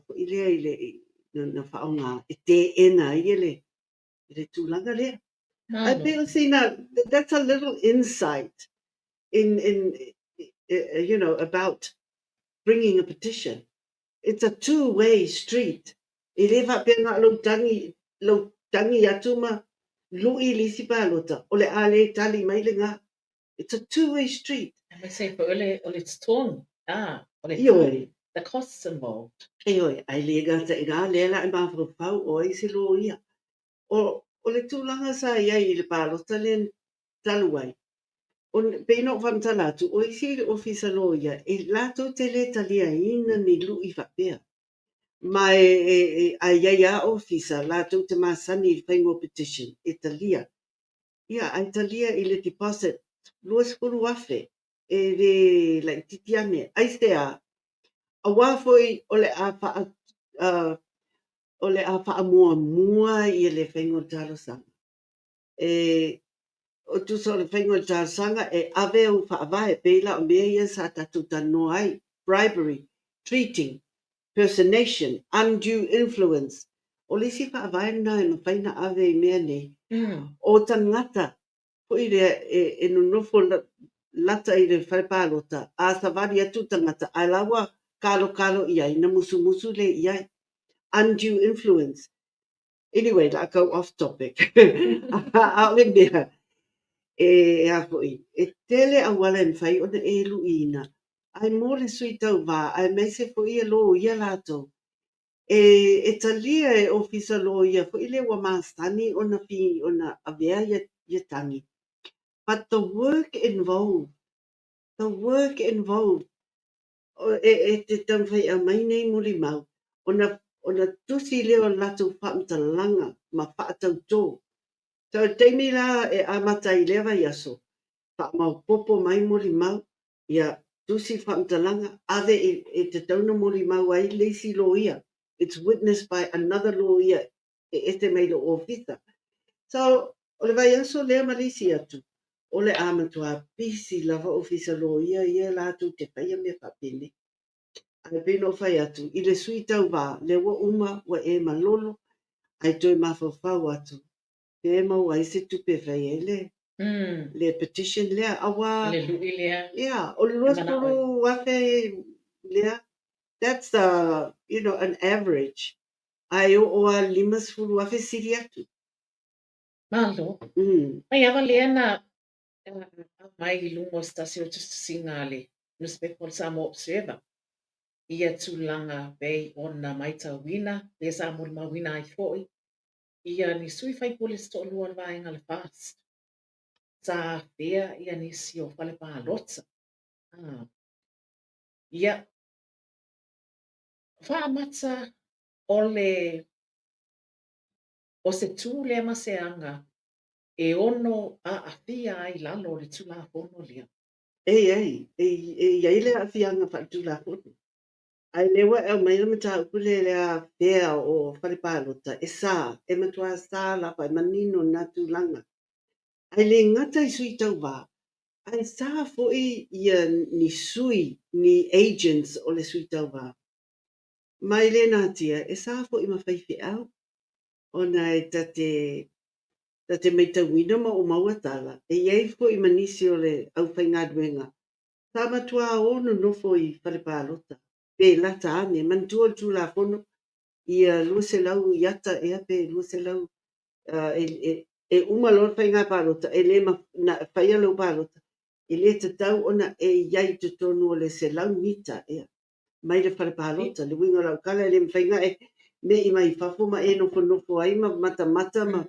foi lea i le na faaaoga e teena ai le le tulaga lea. Ae pei o sina, that's a little insight in you know about bringing a petition. It's a two-way street. E le faapea na o lou tagi, lou tagi atu ma lu'i i le isi palota, o le a le tali mai lena. It's a two-way street. Aemaise ai foi o le, o le totogi, ah, o le Ioe. the costs involved. Ioe, ae le gata i ina, lea la e mafaufau o ai se loia. O, o le tulaga sa i ai i le palota lea talu ai, o, pei ona ou faamatala atu, o isi ofisa loia, e latou te le taliaina ni lu'i faapea. Ma e, e, e, a i ai lava ofisa, latou te masani i le faiga o petition, e talia. Ia, ae talia i le deposit $20,000, e le laitiiti ane. Aisea? Aua foi o le a faa, o le a faamuamua ia le faiga o le talosaga. E o tusa o le faiga o le talosaga e ave ou faavae, pei la o mea ia sa tatou talanoa ai, bribery, treating, personation, undue influence. O le isi faavae lena e mafai ona ave i mea nei. O tagata foi lea e, e nonofo lata i le fale palota, a savali atu tagata, ae la ua kalokalo i ai, na musumusu lea i ai. Undue influence. Anyway, la a tau off topic. A o le mea, e a foi, e tele auala e mafai ona e lu'iina, ae mo le sui tauva, aemaise foi e loia latou, e, e talia e ofisa loia foi lea ua masani ona fi, ona avea ia, ia tagi. But the work involved, the work involved, e, e te taumafai e aumai nei molimau, ona, ona tusi lea o le latou faamatalaga ma faatautō. So i le taimi la e amata ai i lea vaiaso, faamaopoopo mai molimau, ia tusi le faamatalaga, ave e, e tatau ona molimau ai le isi loia. It's witnessed by another lawyer e ese mai lou ofisa. So, o le vaiaso lea ma le isi atu, o le a matua pisi lava ofisa loia ia latou te faia mea faapenei. Ae pei ona ou fai atu, i le sui tauva, lea ua uma, ua e malolo, ae toe mafaufau atu, pe maua ai se tupe e fai ai le, le petition lea, aua... Le lu'i lea. Yeah, o le $20,000 lea, that's a, you know, an average. Ae oo lava i le $50,000 sili atu. Malo. Mai ava lea na aumai i luga o se tasi o tusitusiga a le nusipepa o le Samoa Observer ia tulaga pei ona maitauina, lea sa molimauina ai foi ia ni sui faipule se toalua o le vaega o le FAST sa afea ia nisi o fale palota. Ia, faamata o le o se tu lea ma se aga e ono aafia ai i lalo o le Tulafono lea. E i ai, e, e i ai le aafiaga faaletulafono. Ae lea ua e aumaia le mataupu lea i le afea o fale palota, e sa, e matua sa lava, e manino lena tulaga. Ae le gata i sui tauva, ae sa foi ia ni sui, ni agents o le sui tauva. Ma e le natia, e sa foi ma faifeau, ona e ta te, ta te maitauina ma ou maua tala, e i ai foi ma nisi o le aufaigaluega sa matua o nonofo i fale palota, pe lata ane, manatua le Tulafono ia 200 iata ea pe 200 e, e, e uma loa le faiga palota, e le na faia lau palota, e le tatau ona e i ai i totonu o le 100 mita ea mai le fale palota. Le uiga o lau tala, e le mafai ona e me'i mai fafo ma e nofonofo ai ma matamata ma...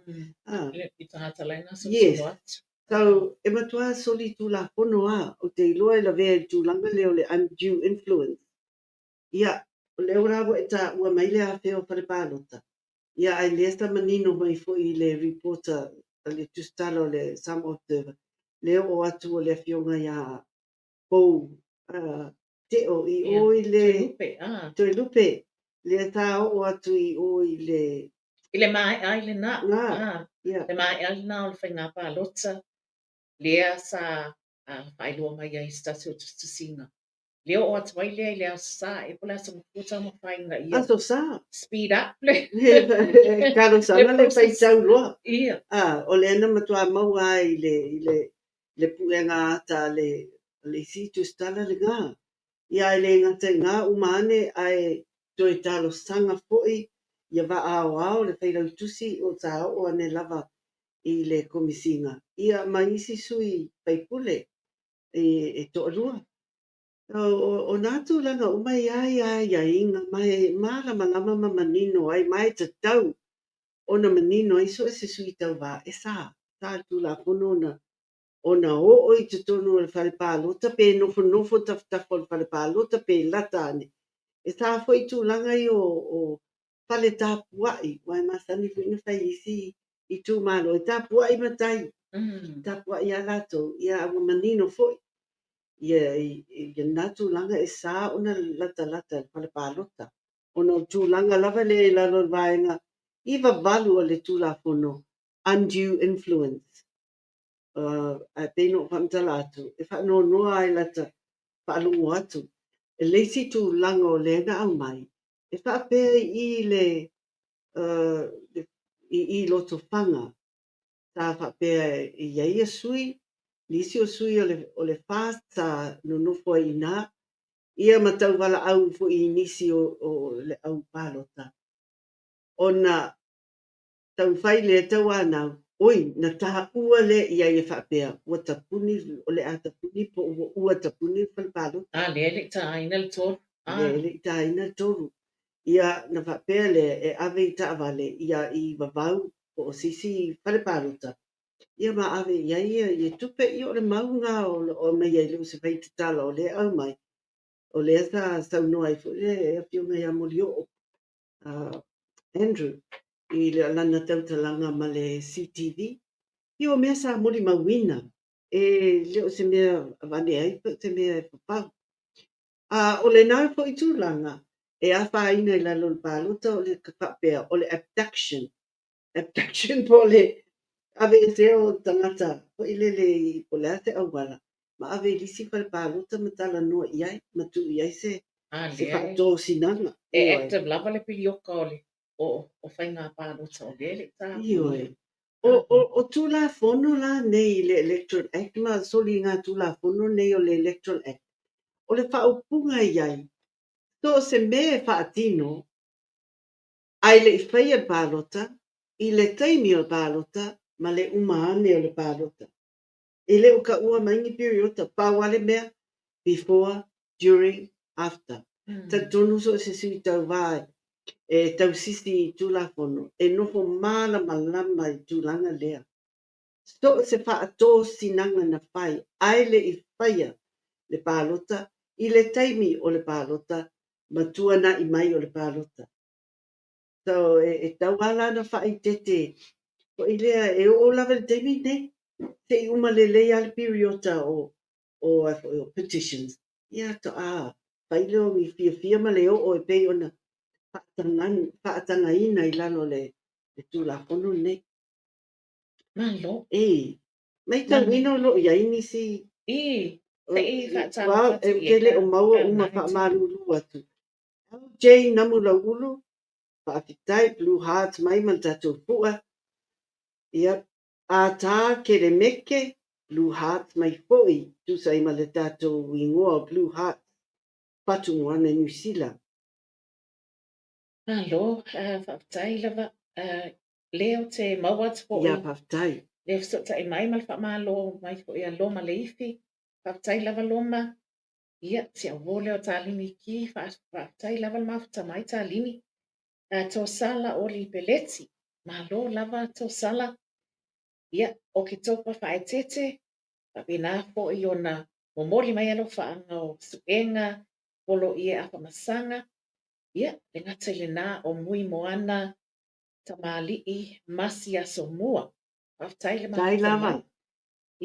I tagata la e Yes. gasolosolo atu. So, e matua solitulafono lava, ou te iloa e lavea i le tulaga lea o le undue influence. Ia, O lea la ua e taua mai le afea o fale palota, ia ae lea sa manino mai foi i le report a le tusitala o le Samoa Observer, lea oo atu o le afioga ia Pou Teo i o i le Toelupe, ah. Toelupe, lea sa oo atu i o i le I le maea ai lena, Ngā, ah, ia. Le maea lena o le faiga palota, lea sa faailoa mai ai i se tasi o tusitusiga. Lea oo atu ai lea i le Aso Sa, e po o le Aso Gafua taumafai ina ia Aso Sa. Speed up le Talosaga le process. Faitau loa. Ia. Ah, o lea na matua maua ai i le puega ata a le isi tusitala lena. Ia ae le gata i gā uma ane ae toe talosaga foi ia vaaoao le failautusi o sa oo ane lava i le komisiga. Ia ma isi sui faipule e toalua. O nā tulaga uma ia aiaiga ma e malamalama ma manino ai ma e tatau ona manino ai so o se sui tauvā e sa le Tulafono ona oo i totonu o le fale palota pe nofonofo tafatafa o le fale palota pe lata ane. E sa foi tulaga ia o fale tapuai, aua e masani foi ona fai i isi itumalo, e tapuai matai, tapuai ia latou, ia ua manino foi. Ia i lena tulaga e sa ona latalata i le fale palota. Ona o tulaga lava lea i lalo o le vaega 98 o le Tulafono, undue influence. Ae pei ona ou faamatala atu, e faanoanoa ai lata faalogo atu. E le isi tulaga o lea na aumai, e faapea i Lotofaga, sa faapea e i ai ia sui, nisi o sui o le FAST sa nonofo ai i ina, ia ma tauvalaau foi i nisi o le au palota. Ona taumafai lea tauanau, oi, na taua lea i ai e faapea, ua tapuni, o le a tapuni po ua tapuni le fale palota. Ah, lea e le i taina le 3. Ah. Lea e le i taina le 3. Ia, na faapea lea e ave i taavale ia i Vavau po o se isi fale palota, ia ma ave i ai ia tupe. Ia o le mau ngā o mai ai le o se faitatala o lea aumai. O lea sa saunoa ai foi le afioga ia Molioo, Andrew, i le lana tautalaga ma le CTV. Ia o mea sa molimauina, e le o se mea avane ai po o se mea e papau. A o lena foi tulaga e afaina i lalo o le palota o le faapea o le abduction. Abduction po o le aveesea o tagata foi lele i po o le a se auala, ma ave i le isi fale palota ma talanoa i ai, ma tuu i ai se Ah, se lea faatosinaga. e active lava le pilioka o le o faiga palota o lea e le i tapunia. Ioe. O Tulafono la nei i le Electoral Act ma soliga Tulafono nei o le Electoral Act, o le faaupuga i ai, so o se mea e faatino, ae le i faia le palota, i le taimi o le palota, ma le uma ane o le palota. E le o taua mai ni piriota, pau lava le mea, before, during, after. Talitonu so o se sui tauvā e tausisi i Tulafono, e nofo malamalama i tulaga lea. So o se faatosinaga na fai, ae le i faia le palota, i le taimi o le palota, ma tuana'i mai o le palota. So e tau lava la ona faaeteete foi lea e oo lava i le taimi lenei, se'i uma lelei lava le piriota o petitions, ia faatoa fai lea o ni fiafia ma le oo e pei ona faatagaina i lalo o le Tulafono lenei. Malo. E, matauina o lo o i ai nisi I, se'i Ua faatalofa atu e i te le o maua e uma ka faamalulu atu. LJ Namulauulu, faafetai Blue Hearts mai ma le tatou pua. Ia, Ata Kelemeke, Blue Hearts mai foi, tusa ai ma le tatou igoa o Blue Hearts, Fatumoana Niu Sila. Malo, faafetai lava. Lea ou te maua atu foi Ia, faafetai. Le fesootai mai ma le faamalo mai foi a Loma Leifi. Faafetai lava Loma. Ia, si au uo lea o Talini Ki, faafetai lava le mafuta mai Talini. Tosala Oli Peleti. Malo lava Tosala. Ia, o Ketopa faaeteete, faapena foi ona momoli mai alofaaga o suega, poloie afamasaga. Ia, le gata i lenā o Mui Moana, Tamalii, Masi Asomua. Faafetai le Faafetai mafuta lava. mai.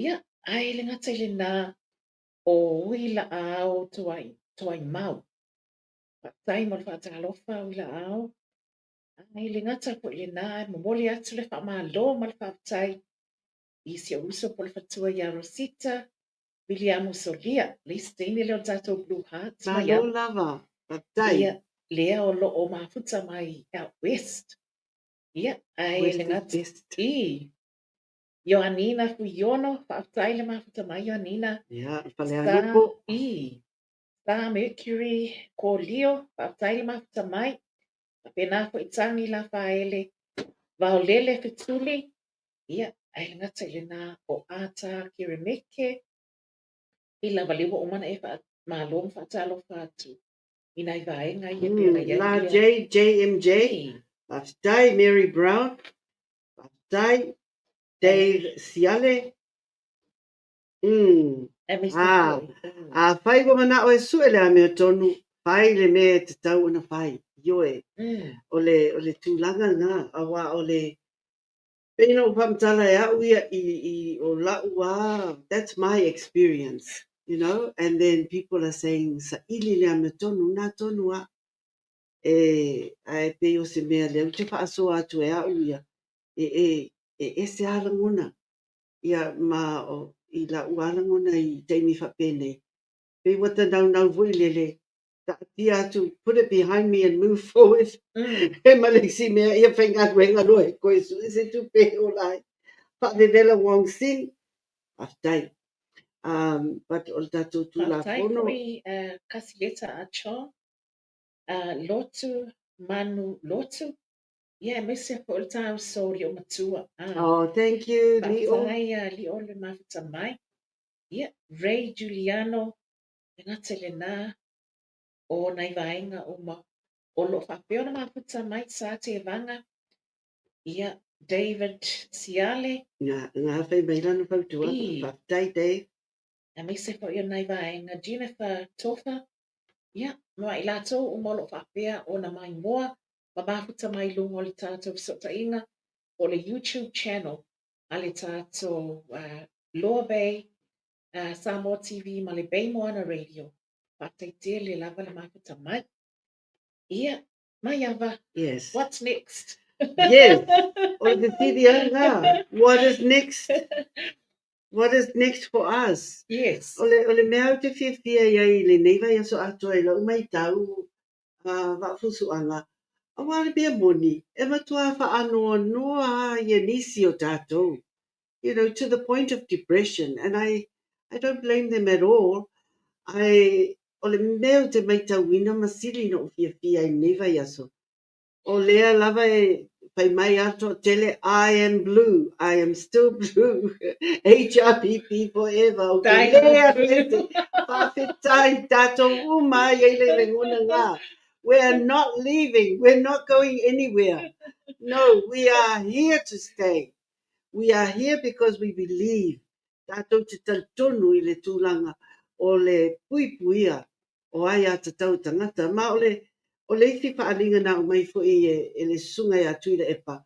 Ia, ae le gata i lenā o Ui Laao Tuai, Tuaimau. Faafetai mo le faatalofa Ui Laao. Ae le gata foi i lenā, e momoli atu le faamalo ma le faafetai i si ou uso po o le faletua ia Rosita Viliamu Solia, le isi teine lea o le tatou Blue Hearts mai Malo Ava. lava. Faafetai. Ia, lea o lo o mafuta mai out west. Ia, ae le West is gata best. i Ioannina Fuiono, faafetai le mafuta mai Ioannina. Ia, Sa Falealupo. i Sa Mercury Kolio, faafetai le mafuta mai. Faapena foi Tagi Lafaele, Vaolele Fetuli, Ia, ae le gata i lenā o Ata Keremeke, i lava lea ua uma ona e faamalo ma faatalofa atu i nai vaega ia e pei ona i ai La ia. JJMJ, I. faafetai Mary Brown, faafetai Dave Siale. Aemaise Ā, foi. afai ua manao e sue le amiotonu, fai le mea e tatau ona fai. Ioe, o le, o le tulaga lena, aua o le, pei ona ou faamatala e au ia i, i o la'u lava, that's my experience, you know, and then people are saying, saili le amiotonu, na tonu lava. E, ae pei o se mea lea ou te faasoa atu e au ia, e, e, e ese lava lagona. Ia, ma o, i la'u lava lagona i taimi faapenei, pei ua ta naunau foi lele, taatia atu, put it behind me and move forward. E ma le isi mea, ia faigaluega loa e toe sue se tupe e ola ai. Faavevela Wong Sing, faafetai. But o le tatou Faafetai Tulafono. foi Kasileta Ah Chong, Lotu Manu Lotu, ia aemaise foi o le ta uso Lio Matua. Oh, thank you, Lio. Faafetai Lio le mafuta mai. Ia, Ray Giuliano, le gata i lenā o nai vaega uma o lo o faapea ona mafuta mai Sa Tevaga, ia, David Siale. Na, na fai mai lana fautuaga. I. Faafetai, Dave. Aemaise foi o nai vaega Jennifer Tofa, ia, ma i latou uma o lo o faapea ona maimoa ma mafuta mai i luga o le tatou fesootaiga po o le YouTube channel a le tatou Loa Bay Samoa TV ma le Bay Moana Radio. Faafetai tele lava le mafuta mai. Ia, Maiava, Yes. what's next? Yes. O le fesili lava lena. What is next? What is next for us? Yes. O le mea ou te fiafia i ai i lenei vaiaso atoa i lau matau vaafusuaga, aua le mea moni, e matua faanoanoa lava ia nisi o tatou, you know, to the point of depression, and I don't blame them at all. Ae o le mea ou te matauina ma sili ona ou fiafia ai i lenei vaiaso, o lea lava e fai mai a le toatele, I am blue, I am still blue, HRPP forever, ou te Die le hard blue. alu ese, faafetai tatou uma ai i le lagona lena. We are not leaving, we're not going anywhere. No, we are here to stay. We are here because we believe, tatou te talitonu i le tulaga o le puipuia o aiatatau tagata. Ma o le, o le isi faaaliga na aumai foi e le susuga ia Tuilaepa,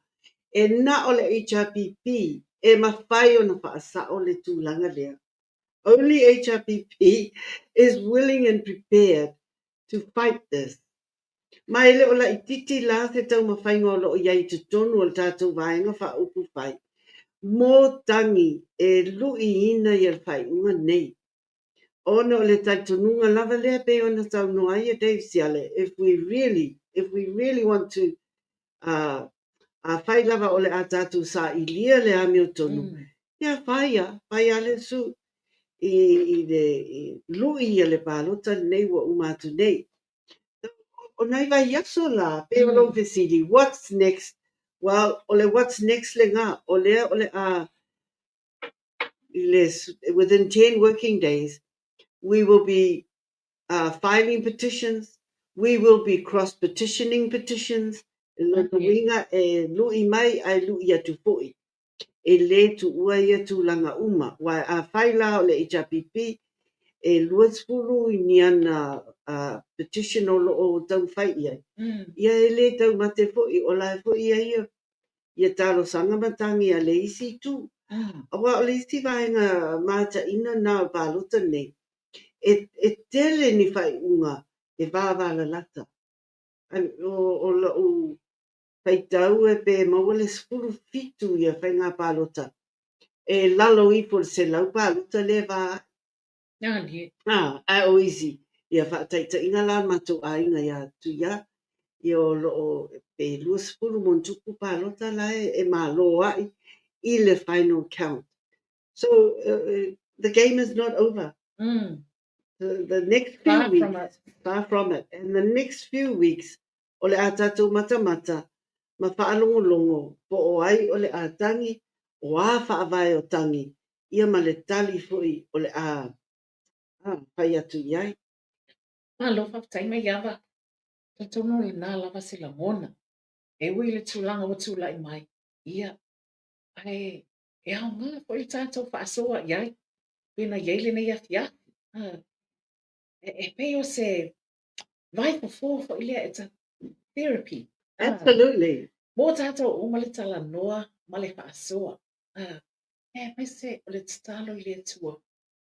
e na o le HRPP e mafai ona faasao le tulaga lea. Only HRPP is willing and prepared to fight this. Ma e le o laitiiti la se taumafaiga o lo o i ai i totonu o le tatou Vaega Faaupufai mo tagi e luiina ia le faaiuga nei. Ona o le talitonuga lava lea pei ona saunoa ai e Dave Siale, if we really, if we really want to, afai lava o le a tatou sailia le amiotonu, ia fai a, fai a le su i le i lui ia le palota lenei ua uma atu nei. O nai vaiaso la, pei o lou fesili, what's next? Well, o le what's next lena, o lea o le a i le, within 10 working days, we will be filing petitions, we will be cross-petitioning petitions, e lona uiga e lui mai ae lui atu foi. E le tuua ia tulaga uma, aua afai la o le HRPP E 20 i ni ana petition o lo o taumafai i ai. Ia e le taumate foi, o la e foi e i ai ia talosaga ma tagi a le isi itu. Aua o le isi vaega mataina na o le palota nei, e tele ni faaiuga e vavalalata. O lou faitau e pe maua le 17 ia faiga palota e lalo ifo i le 100 palota lea e va ai. Ae o isi, ia faataitaiga la le matou aiga ia Tuia, ia o lo o pe 20 ma ona tupu palota la e malo ai i le final count. So the game is not over. The next few Far weeks, from it. Far from it. And the next few weeks, o le a tatou matamata ma faalogologo po o ai o le a tagi, o a faavae o tagi, ia ma le tali foi o le a fai atu i ai. Malo faafetai Maiava. Talitonu o lena lava se lagona. E ui i le tulaga ua tulai mai, ia, ae e aoga foi le tatou faasoa i ai, pei ona i ai lenei afiafi. E pei o se vaifofo foi lea, it's a therapy. Absolutely. Mo tatou uma le talanoa ma le faasoa. Aemaise o le tatalo i le Atua,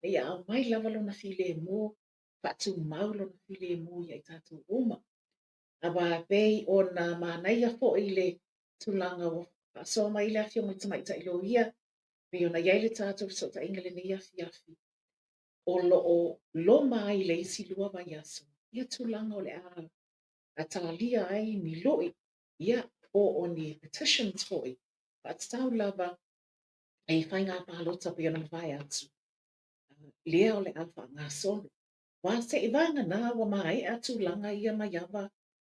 ina ia aumai lava lona filemu, faatumau lona filemu ia i tatou uma. Aua pei ona manaia foi le tulaga ua faasoa mai le Afioga i le Tamaitai Loia, pei ona i ai le tatou fesootaiga i lenei afiafi, o lo o loma ai i le isi 2 vaiaso ia tulaga o le a talia ai ni lui, ia po o ni petitions foi, faatatau lava i faiga palota pei ona mavae atu, lea o le a faagasolo. Aua se i vagana ua maea tulaga ia Maiava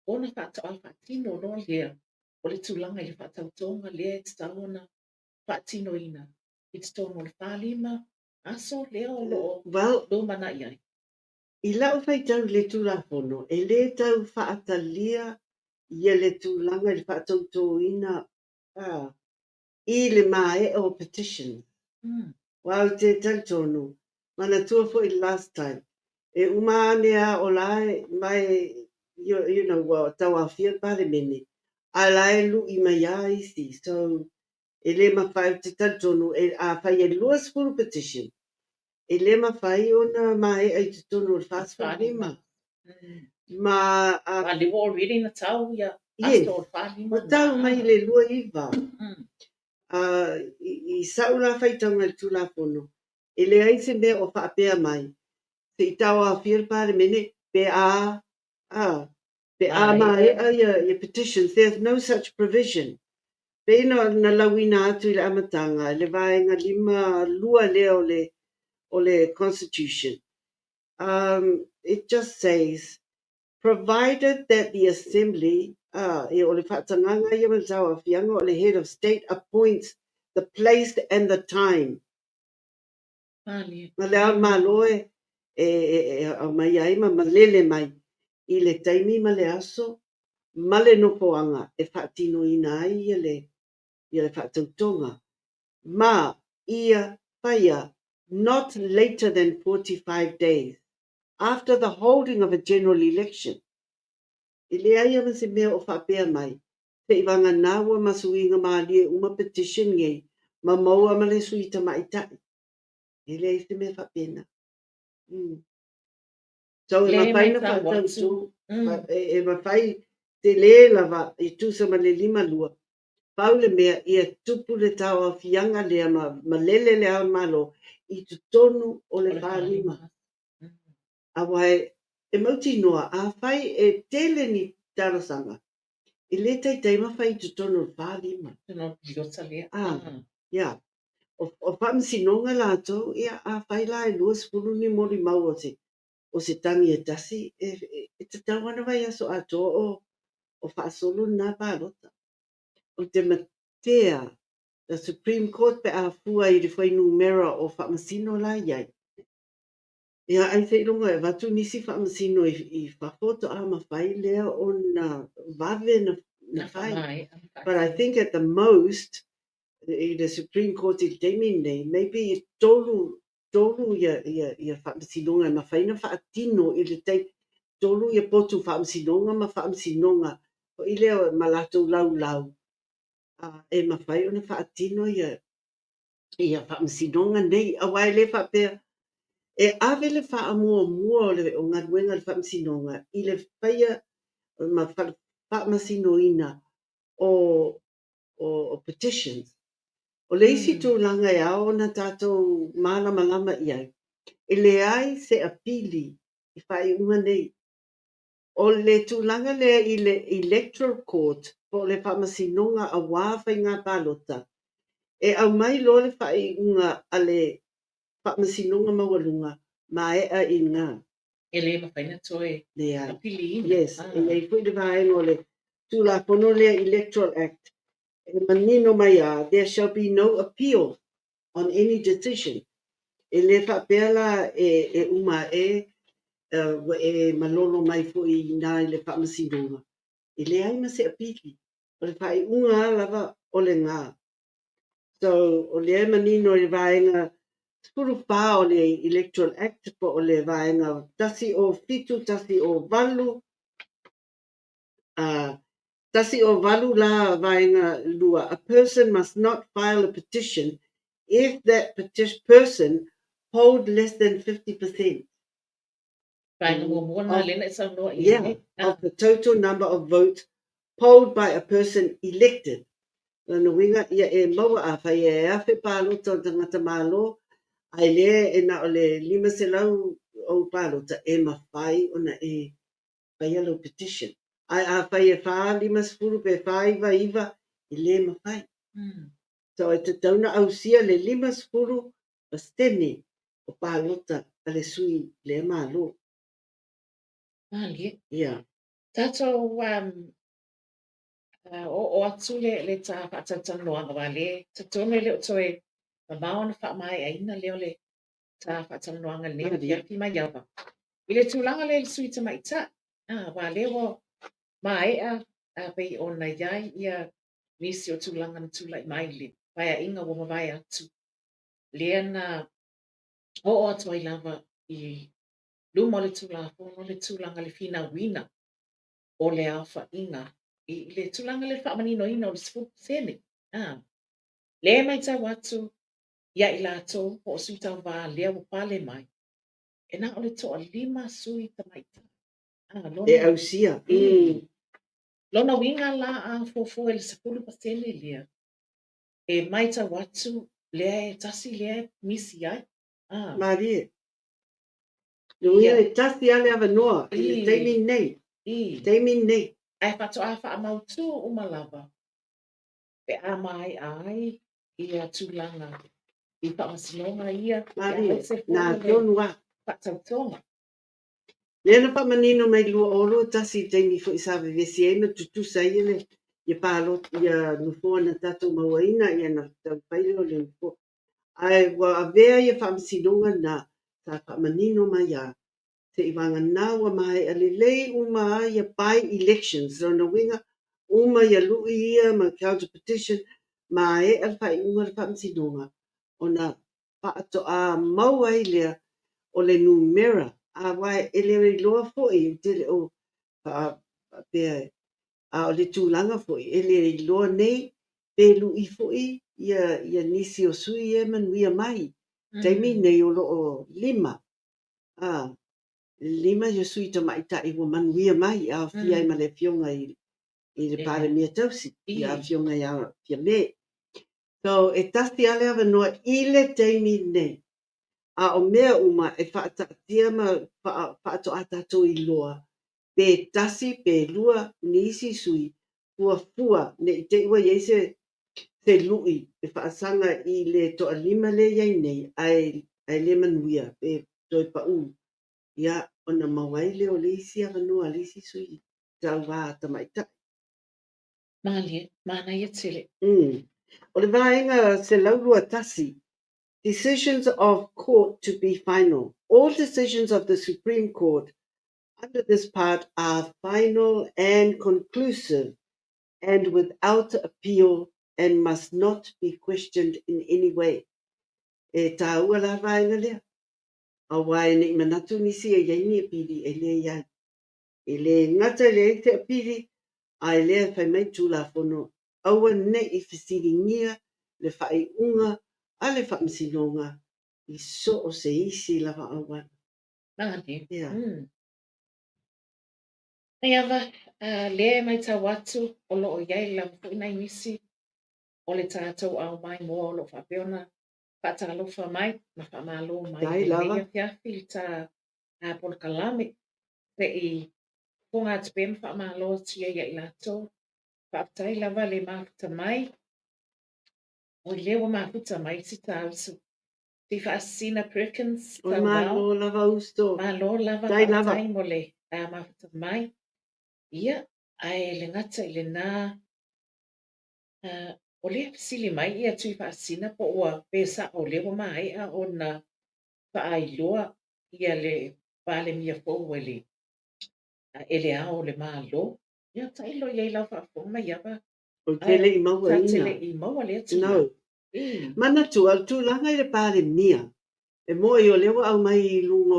ona faatoa faatino loa lea o le tulaga i le faatautoga lea e tatau ona faatinoina i totonu o le 45 aso lea o lo o Well, lumanai ai. I lau faitau i le Tulafono, e le tau faatalia ia le tulaga i le faatautoina i le maea o petition. Aua ou te talitonu, manatua foi last time, e uma ane a o la e mai, ua tauaofia le Palemene, ae la e lui mai a isi. So, e le mafai, ou te talitonu, a fai e 20 petition, e le mafai ona maea i totonu o le 45. Ma A le ua already na tau ia Yes. aso o le 45. Ua tau mai le 29. I sa'u la faitauga i le Tulafono, e leai se mea o faapea mai, se i tauaofia le Palemene pe a maea ia petitions, there's no such provision. Pei na lauina atu i le amataga, le vaega 52 lea o le Constitution. It just says, provided that the Assembly, e o le faatagaga ia ma le tauaofiaga o le head of state appoints the place and the time. Malie. Ma le ao malo e aumai ai ma malele mai i le taimi ma le aso ma le nofoaga e faatinoina ai ia le faatautoga. Ma ia faia not later than 45 days after the holding of a general election. E leai ma se mea o faapea mai, se i vagana ua masuiga malie uma petition nei, ma maua ma le sui tamaitai. E leai se mea faapena. So e Le mafai na mai tau atu. faatauto, e mafai tele lava i tusa ma le 52. Pau le mea ia tupu le tauaofiaga lea ma malele le ao malo i totonu o le O le 45. 45. Aua e mautinoa, a fai e tele ni talosaga, e le taitai mafai i totonu o le 45. Totonu o le piliota lea. Ia. O faamasinoga latou, ia, a fai la e 20 ni molimau o se tagi e tasi, e tatau ana vaiaso atoa o faasolo lena palota. O te matea, the Supreme Court pe a fua i le fuainumera o faamasino la i ai. Ia, ai seiloga e avatu nisi faamasino i fafo toa mafai lea ona vave na Na fai. faamaea. But I think at the most, i the Supreme Court i le taimi nei, maybe 3 tolu ia faamasinoga e mafai ona faatino i le taimi, tolu potu faamasinoga ma faamasinoga foi lea ma latou laulau e mafai ona faatino ia faamasinoga nei, aua e le faapea e ave le faamuamua o le galuega a le faamasinoga i le faia ma faamasinoina o petitions. O le isi tulaga e ao ona tatou malamalama i ai, e leai se apili i faaiuga nei. O le tulaga lea i le Electoral Court po o le faamasinoga aua faiga palota, e aumai loa le faaiuga a le faamasinoga maualuga, maea i lena. E le mafai ona toe Leai. apiliina. Yes, e i ai foi le vaega o le Tulafono lea, Electoral Act, e manino mai lava, there shall be no appeal on any decision. E le faapea la e uma ae ua e malolo mai foi i ina i le faamasinoga. E leai ma se apili. O le faaiuga lava o lena. So, o lea e manino i le vaega 14 o le Electoral Act po o le vaega 107, 108, 108 la vaega 2. A person must not file a petition if that person polled less than 50%. Vaega muamua na lea na e saunoa i Yeah, of the total number of votes polled by a person elected. Lona uiga ia e maua afai e 1,000 palota o tagata Malo, ae lea e na o le 500 ou palota, e mafai ona e faia lau petition. Ae afai e 450 pe 499, e le mafai. So e tatau ona ausia le 50% o palota a le sui lea Malo. Malie. Yeah. Tatou oo atu le ta faatalatalanoaga wa le talitonu e le o toe mamao ona faamaeaina lea o le ta faatalanoaga lenei Malie. afiafi mai ava. I le tulaga lea i le sui tamaitai, wa lea ua maea pei ona i ai ia nisi o tulaga na tulai mai le paeaiga ua mavae atu. Lea na oo atu ai lava i luma o le Tulafono le tulaga le finauina o le aofaiga i le tulaga le faamaninoina o le 10%. Lea e matau atu ia i latou po o sui tauva lea ua pale mai, e na o le 5 sui tamaitai. E ausia. Lona uiga la a fuafua i le 10% lea, e matau atu lea e tasi lea e misi ai. Malie. Le uiga e tasi lava le avanoa i le taimi nei. Taimi nei. Ae faatoa faamautu uma lava pe a maea ai ia tulaga i faamasinoga ia Malie. aemaise foi Na le tonu a. faatautoga. Lea na faamanino mai 2021 i taimi foi sa vevesi ai ma tutusa ai le ia palota ia nofoa na tatou mauaina ia na taumafai lea o le nofoa. Ae ua avea ia faamasinoga na sa faamanino mai a se'i vagana ua maea lelei uma ai ia by elections. Lona uiga uma ia lui ia ma counter petition, maea le faaiuga o le faamasinoga ona faatoa maua ai lea o le numera aua e le iloa foi te le o faapea a o le tulaga foi e le iloa nei pe lui foi ia nisi o sui e manuia mai. Taimi nei o loo 5 ia sui tamaitai ua manuia mai aofia ai ma le afioga i le Palemia tausi, ia afioga ia Fiame. So e tasi lava le avanoa i le taimi nei. A o mea uma e faataatia ma faatoa tatou iloa pe tasi pe lua nisi sui fuafua nei te i ua i ai se lui e faasaga i le 5 lea i ai nei ae le manuia pe toe pau ia ona maua ai lea o le isi avanoa a le isi sui tauva tamaitai. Malie, manaia tele. O le vaega 121. Decisions of court to be final. All decisions of the Supreme Court under this part are final and conclusive and without appeal and must not be questioned in any way. E tāua la vaega lea. Auā e ne i manatu nisi e i ai ni apili, e leai. E le gata e leai se apili, a e lea e fai mai le Tulafono, aua ne i fesiligia le faaiuga a le Faamasinoga i so o se isi lava auala. Malie. Ia. Maiava, lea e matau atu o lo o i ai lava foi nai nisi o le tatou ao maimoa o lo o faapea ona faatalofa mai ma faamalo mai i lenei afiafi i le ta polokalame. Se i fofoga atu pea ma faamalo atu i ai ia i latou. Faafetai lava le mafuta mai. O lea ua mafuta mai si ta uso. Tuifaasisina Perkins Oi Tauvao. malo lava uso. Malo lava, Faafetai lava. faafetai mo le mafuta mai. Ia, ae le gata i lena, o lea e fesili mai ia Tuifaasisina po ua pe sa'o o lea ua maea ona faailoa ia le Palemia fou e le e Le Ao o le Malo. Ia, tailo i ai lau faafofoga Maiava, Ou te ae le i ta te mauaina. le i maua lea No. tulaga. I. Manatua, o le tulaga i le Palemia, e mo'i o lea ua aumai i luga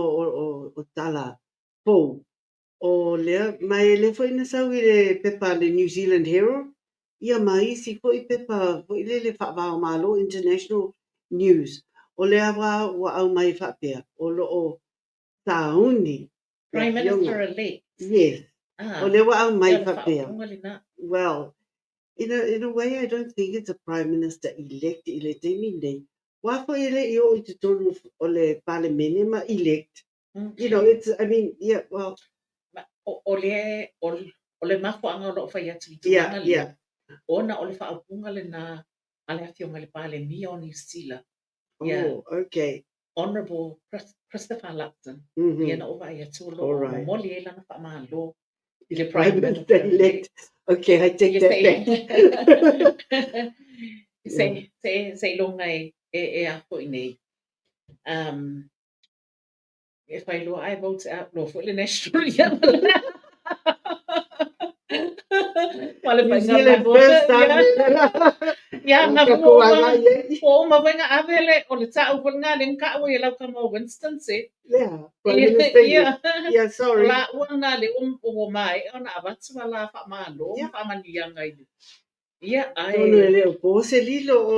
o tala fou, o lea, ma e lea foi na sau i le pepa a le New Zealand Herald, ia ma isi foi pepa foi lele faava-o-Malo, international news, o lea lava ua aumai faapea, o lo o sauni le Prime afioga. Minister elect. Yes. O Ah, lea ua ia aumai o le faapea. faaupuga lena. Well, in a way I don't think it's a Prime Minister elect i le taimi lenei, aua foi e le i oo i totonu o le Palemene ma elect. You know, Okay. it's, I mean, yeah, well. Ma, o le, o le mafuaaga o loo fai atu i tulaga lea, ona o le faaupuga lena a le Afioga i le Palemia o Niu Sila, ia Oh, okay. Honourable Christopher Luxon, ia na ou vaai atu o lo o momoli ai lana faamalo i le Prime Prime Minister Minister elect. elect. Okay, I take Ia that se back. i se se seiloga e e a foi nei. E fai loa ae vote out loa foi le National ia ma le New Zealand faigamalo. first Ia ia o na tatou ua uma agai ai. ua uma foi na ave le o le ta'u foi lena lea na ta'u ai e lau tama o Winston se Yeah, Prime ia Minister ia elect. Yeah, o sorry. lāua lena lea ua ua maea ona avatu a la faamalo ma faamanuiaga i le ia Atonu ae e le o po se lilo o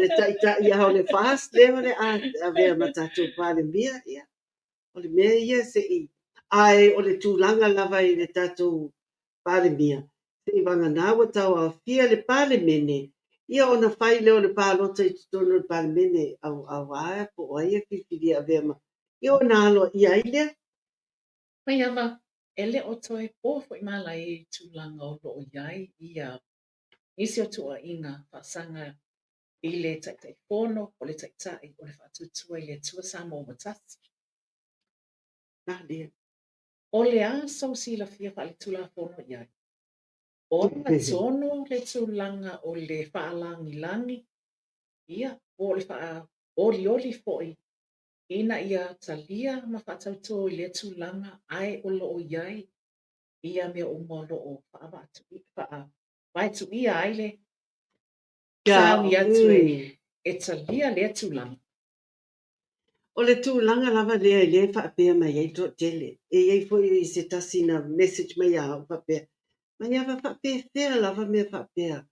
le taitai lava o le FAST lea o le a avea ma tatou Palemia, ia, o le mea ia se i... Ae o le tulaga lava i le tatou Palemia, seivagana ua tauaofia le Palemene, ia ona fai lea o le palota i totonu o le Palemene, auā po o ai e filifilia e avea ma... ia ona aloaia ai lea. Maiava, e le o toe po foi malae i tulaga o lo o i ai ia nisi o tuuaiga faasaga i le Taitaifono o le Taitai o le Faatuatua i le Atua Samoa ua Tasi. Malie. O le a sou silafia faaletulafono i ai? O agatonu le tulaga o le faalagilagi, ia, po o le faaolioli foi ina ia talia ma faatauto i lea tulaga ae o lo o i ai ia mea uma o lo o faavaetuia ai le sauni atu e talia lea tulaga. O le tulaga lava lea e le faapea mai ai le toatele. E i ai foi se tasi na message mai ia au faapea, Maiava faapefea lava mea faapea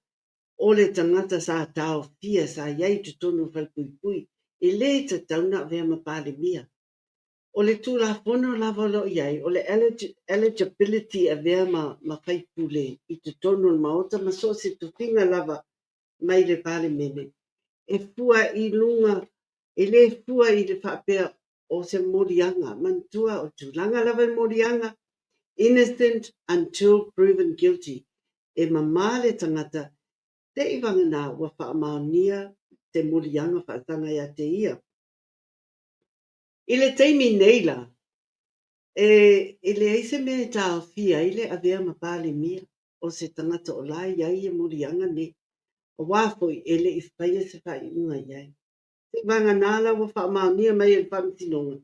o le tagata sa taofia sa i ai i totonu o le falepuipui e le tatau ona avea ma Palemia. O le Tulafono lava o lo o i ai, o le eligibility e avea ma faipule i totonu o le Maota ma so o se tofiga lava mai le Palemene, e fua i luga, e le fua i le faapea o se moliaga. Manatua, o le tulaga lava i le moliaga, innocent until proven guilty. E mama le tagata seivagana ua faamaonia se moliaga faasaga ia te ia. I le taimi nei la, e leai se mea e taofia ai le avea ma Palemia o se tagata o la e i ai ia moliaga nei, auā foi e le i faia se faaiuga i ai. Seivagana la ua faamaonia mai e le Faamasinoga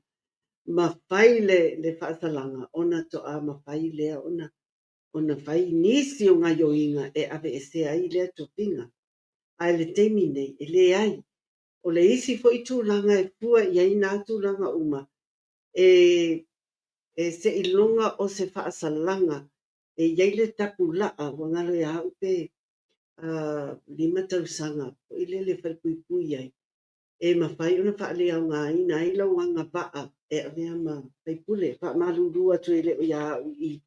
ma fai le faasalaga ona to'a mafai lea ona fai nisi o gaioiga e aveesea ai lea tofiga. Ae i le taimi nei, e leai. O le isi foi tulaga e fua i ai nā tulaga uma, E e seiloga o se faasalaga e i ai le tapulaa ua galo ia au pe 5 tausaga foi lele e falepuipui ai, e mafai ona faaleaogaina ai lau agavaa e avea ma faipule. E faamalulu atu e le o ia au i i.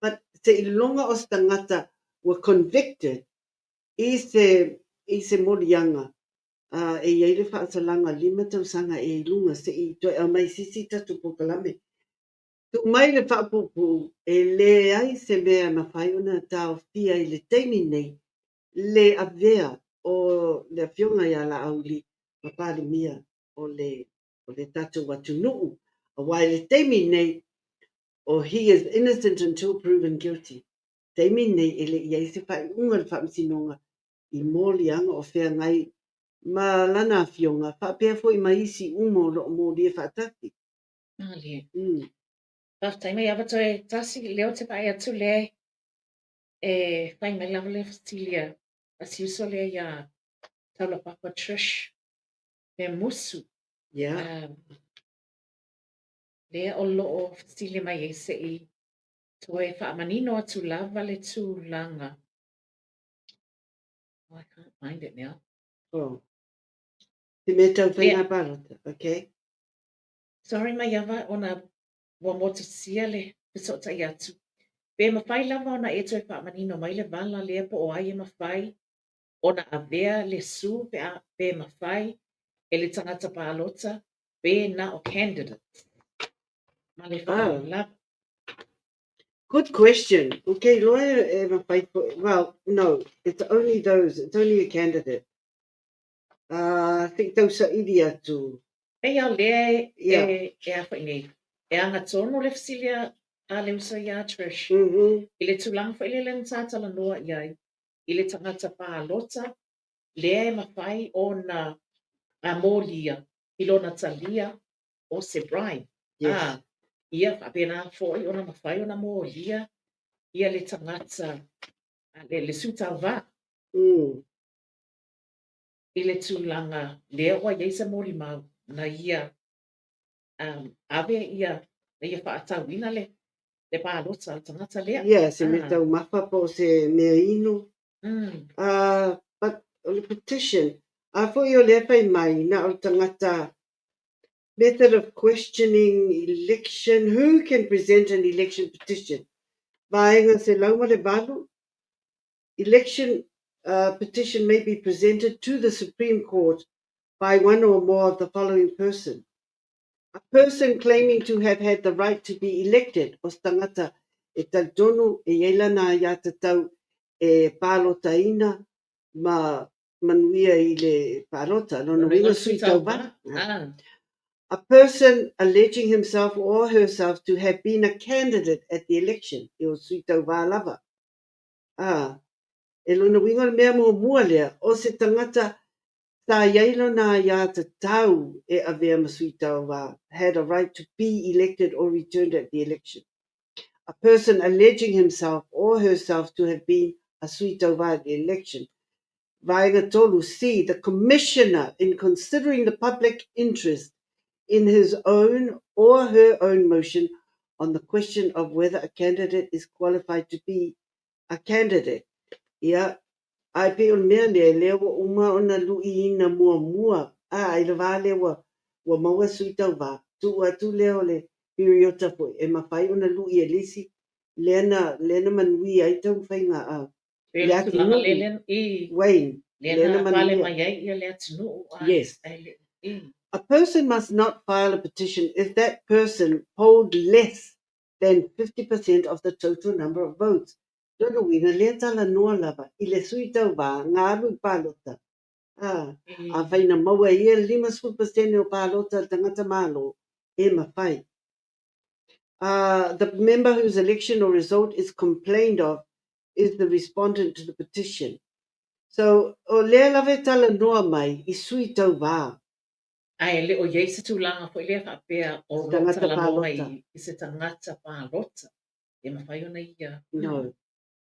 But seiloga o se tagata ua convicted i se moliaga e i ai le faasalaga 5 tausaga e i luga se'i toe aumai se isi tatou polokalame. Tuu mai le faapuupuu, e leai se mea e mafai ona taofia i le taimi nei le avea o le afioga ia Laauli ma Palemia o le tatou atunuu. Aua i le taimi nei, o he is innocent until proven guilty. Taimi nei e le i ai se faaiuga le faamasinoga i moliaga o feagai ma lana afioga faapea foi ma isi uma o loo molia faatasi. Malie. Faafetai mai ava toe tasi lea o te vaai atu lea e fai mai lava le fesili a si uso lea ia Taulapapa Trish me musu. Lea o loo fesili mai ai se i toe faamanino atu lava le tulaga. Oh, I can't find it now. Oh. Te mea tau whainga palota, okay? Sorry mai ava ona ua motusia le fesootai atu. Pe mafai lava ona e toe faamanino mai le vala lea po o ai e mafai ona avea le sue pe mafai e le tagata palota pe na o candidate. Ma le faaaloalo lava. Good question. Okay, loa e mafai well, no, it's only those, it's only a candidate. Se i tausaili atu. Pei a lea e a foi nei. E aga tonu le fesili a le uso ia Trish. I le tulaga foi lele na sa talanoa i ai i le tagata palota lea e mafai ona a molia i lona talia o se bribe. Ah, ia faapena foi ona mafai ona molia ia le tagata le sui tauva i le tulaga lea ua i ai se molimau na ia ave ia na ia faatauina le palota a le tagata lea. Yeah, se mea taumafa po o se mea inu. But o le petition, a foi o lea fai mai, na o le tagata method of questioning election, who can present an election petition? Vaega 108, election petition may be presented to the Supreme Court by one or more of the following person. A person claiming to have had the right to be elected, o se tagata e talitonu e i ai lana aiatatau e palotaina ma manuia i le palota. Lona uiga sui tauva. A person alleging himself or herself to have been a candidate at the election, e o sui tauva lava. E lona uiga o le mea muamua lea, o se tagata sa i ai lona aiatatau e avea ma sui tauva, had a right to be elected or returned at the election. A person alleging himself or herself to have been a sui tauva at the election. Vaega tolu, C, the commissioner in considering the public interest in his own or her own motion on the question of whether a candidate is qualified to be a candidate. Ia, ai pe o le mea lea, lea ua uma ona luiina muamua, a i le vā lea ua maua sui tauva, tuu atu lea o le piriota foi, e mafai ona lui e le isi, lea na manuia ai taumafaiga a Pe le le tulaga atunuu. Le le i Wayne, lea lea na na pale manuia. Mai ai ia le atunuu a ai le i. A person must not file a petition if that person polled less than 50% of the total number of votes. Lona uiga, lea talanoa lava i le sui tauva nga alu i palota. Afai na maua e ia le 50% o palota a le tagata Malo, e mafai. The member whose election or result is complained of is the respondent to the petition. So, o lea lava e talanoa mai i sui tauva. Ae le o i ai se tulaga foi lea faapea o lo o Tagata talanoa mai palota. I se tagata palota. E mafai ona ia. No.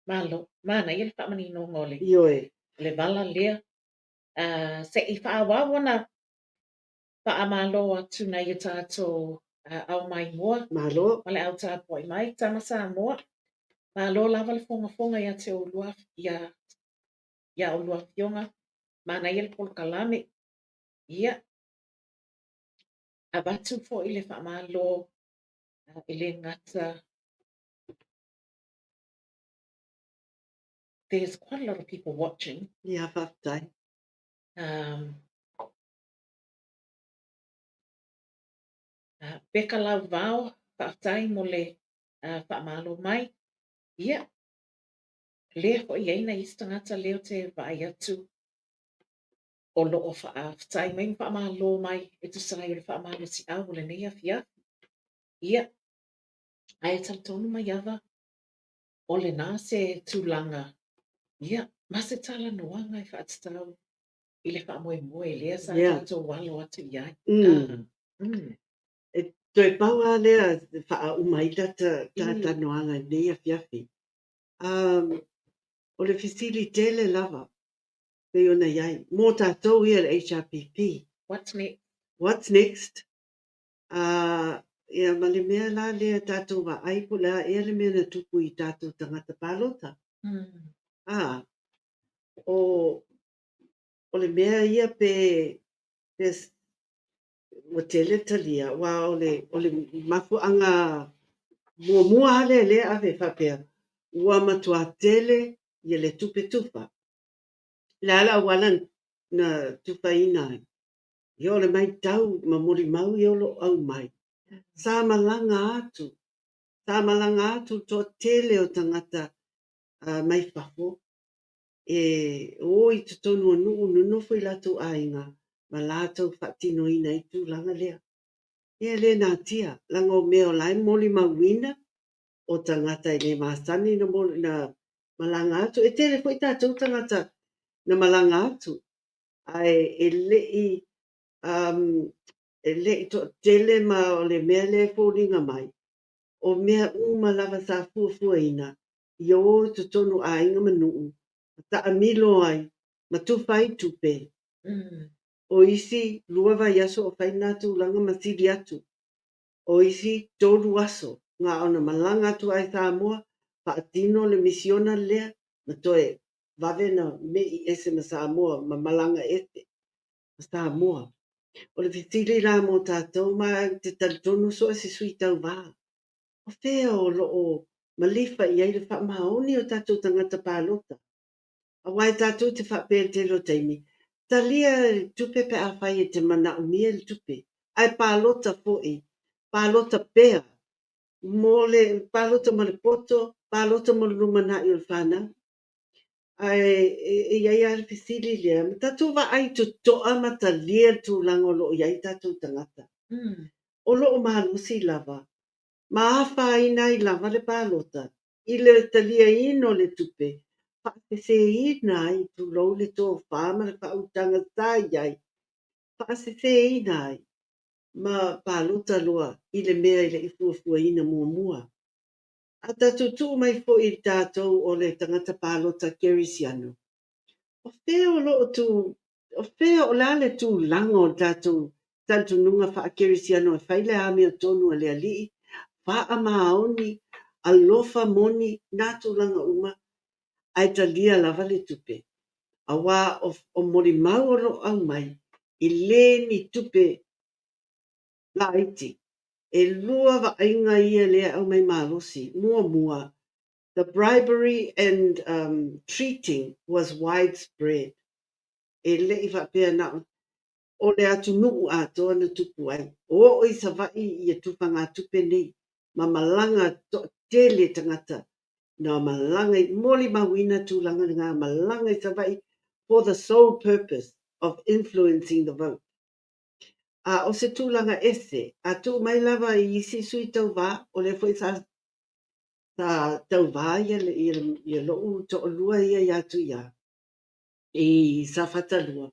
Malo, manaia le faamaninoga o le Ioe. Le vala lea. Se i faaauau ona faamalo atu nai o tatou. Ao Maimoa. Malo. Ma le au tapuai mai, Tama Samoa. Malo lava le fogafoga ia te oulua, ia, ia oulua afioga, manaia le polokalame. Ia, avatu foi le faamalo e le gata There's quite a lot of people watching. Ia, faafetai. Peka Lauvao, faafetai mo le faamalo mai. Ia, lea foi i ai nai isi tagata lea ou te vaai atu o lo o faafetai mai ma faamalo mai e tusa ai o le faamalosiau o lenei afiafi. Ia, ae talitonu Maiava, o lena se tulaga, ia, ma se talanoaga e faatatau i le faamoemoe lea sa tatou alo atu i ai. E toe pau lava lea e faauma ai ta talanoaga i lenei afiafi. O le fesili tele lava pei ona i ai, mo tatou ia le HRPP. What's next? What's next? Ia ma le mea la lea tatou vaai po o le a ea le mea na tupu i tatou tagata palota. O le mea ia pe, pe ua tele talia, aua o le mafuaaga muamua lava lea lea e ave faapea, ua matua tele ia le tupe tufa. O le a le auala na tufaina ai? Ia o le maitau ma molimau ia o lo o aumai, sa malaga atu, sa malaga atu le toatele o tagata mai fafo e o i totonu o nuu nonofo i latou aiga ma latou faatinoina ai tulaga lea. Ia e le natia, leaga o mea o la e molimauina o tagata e le masani na malaga atu. E tele foi tatou tagata na malaga atu, ae e le i toatele ma o le mea lea e foliga mai, o mea uma lava sa fuafuaina ia o i totonu o aiga ma nuu, ma taamilo ai, ma tufa ai tupe. O isi 2 vaiaso o fai lena tulaga ma sili atu. O isi 3 aso na ona malaga atu ai Samoa, faatino le misiona lea, ma toe vave na mei ese ma Samoa, ma malaga ese ma Samoa. O le fesili la mo tatou ma te talitonu so o se sui tauvā. O fea o lo o malifa i ai le faamaoni o tatou tagata palota. Aua e tatou te faapea i le tele o taimi, talia le tupe pe afai e te manaomia le tupe, ae palota foi, palota pea, mo le palota ma le poto, palota mo le lumanai o le whanau. Ae e i ai lava le fesili lea, ma tatou vaai totoa ma talia le tulaga o lo o i ai tatou tagata. O lo o malosi lava, ma afaina ai lava le palota, i le taliaina o le tupe, faaseseina ai tulou le tofa ma le faautaga sa i ai, faaseseina ai ma palota loa i le mea e le i fuafuaina muamua. A tatou tuu mai foi i tatou o le tagata palota kerisiano, o fea o lo o tu, o fea o le a le tulaga o tatou talitonuga faakerisiano e fai le amiotonu a le alii, faamaoni, alofa moni, nā tulaga uma, ae talia lava le tupe. Aua o molimau o lo o aumai, e le ni tupe laiti. E 2 vaaiga ia lea aumai malosi. Muamua, the bribery and treating was widespread. E le i faapea na o le atunuu atoa na tupu ai. O oo i Savaii ia tufaga tupe nei, ma malaga toatele tagata. Na malaga i molimauina tulaga lena, malaga i Savaii for the sole purpose of influencing the vote. A o se tulaga ese, a tuu mai lava i isi sui tauvā, o lea foi sa tauvā ia lou toalua ia ia Tuia, i Safata 2.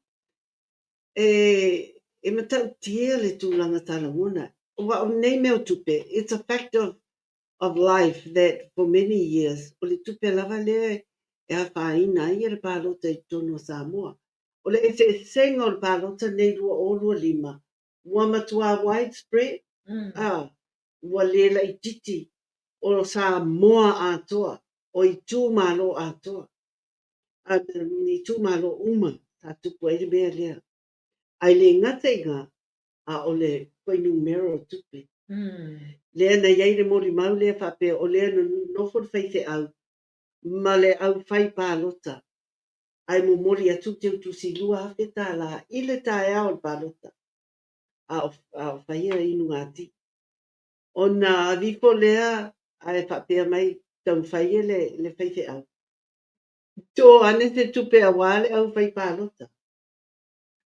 E matautia le tulaga sa lagona. Aua o nei mea o tupe, it's a fact of life that for many years, o le tupe lava lea e afaina ai le palota i totonu o Samoa. O le eseesega o le palota nei 2025, ua matua widespread. Ua le laitiiti o Samoa atoa, o itumalo atoa, itumalo uma sa tupu ai le mea lea. Ae le gata i lena, a o le fuainumera o tupe. Lea na i ai le molimau lea faapea o lea na nonofo le faifeau ma le aufai palota ae momoli atu le teutusi $2,000 i le taeao o le palota, a o faia inugati. Ona aveifo lea ae faapea mai, taumafai e le faifeau, to ane se tupe aua le aufai palota,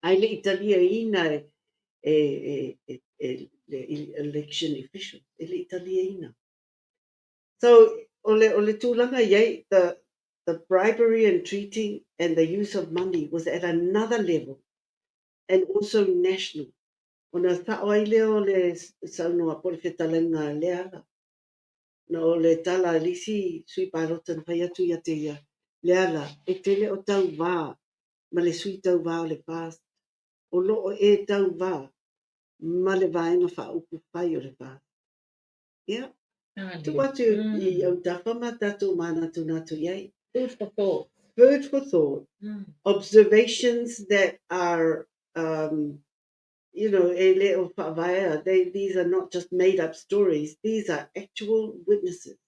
ae le i taliaina e le election official, e le i taliaina. So o le tulaga i ai, the bribery and treating and the use of money was at another level and also national. Ona sa'o ai lea o le saunoa po o le fetalaiga a lea ala. Na o le tala a le isi sui palota na fai atu ia te ia, Leala, e te le o tauvā ma le sui tauvā o le FAST, o lo o e tauvā ma le vaega faaupufai o le FAST. Ia, tuu atu i autafa ma tatou manatunatu i ai. Food for thought. Food for thought. Observations that are, e le o faavaea. These are not just made up stories. These are actual witnesses.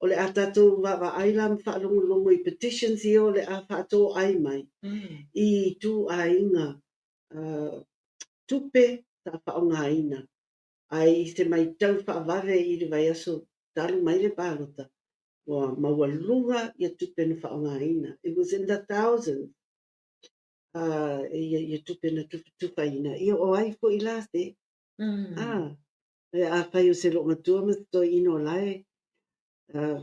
O le a tatou vaavaai la ma faalogologo i petitions ia o le a faatoai mai i ituaiga tupe sa faaaogaina. Ae i se matau faavave i le vaiaso talu mai le palota, ua maualuga ia tupe na faaaogaina. It was in the thousands. Ia tupe na tufatufaina. Ia o ai foi la se? Afai o se loomatua ma se toeaina o la e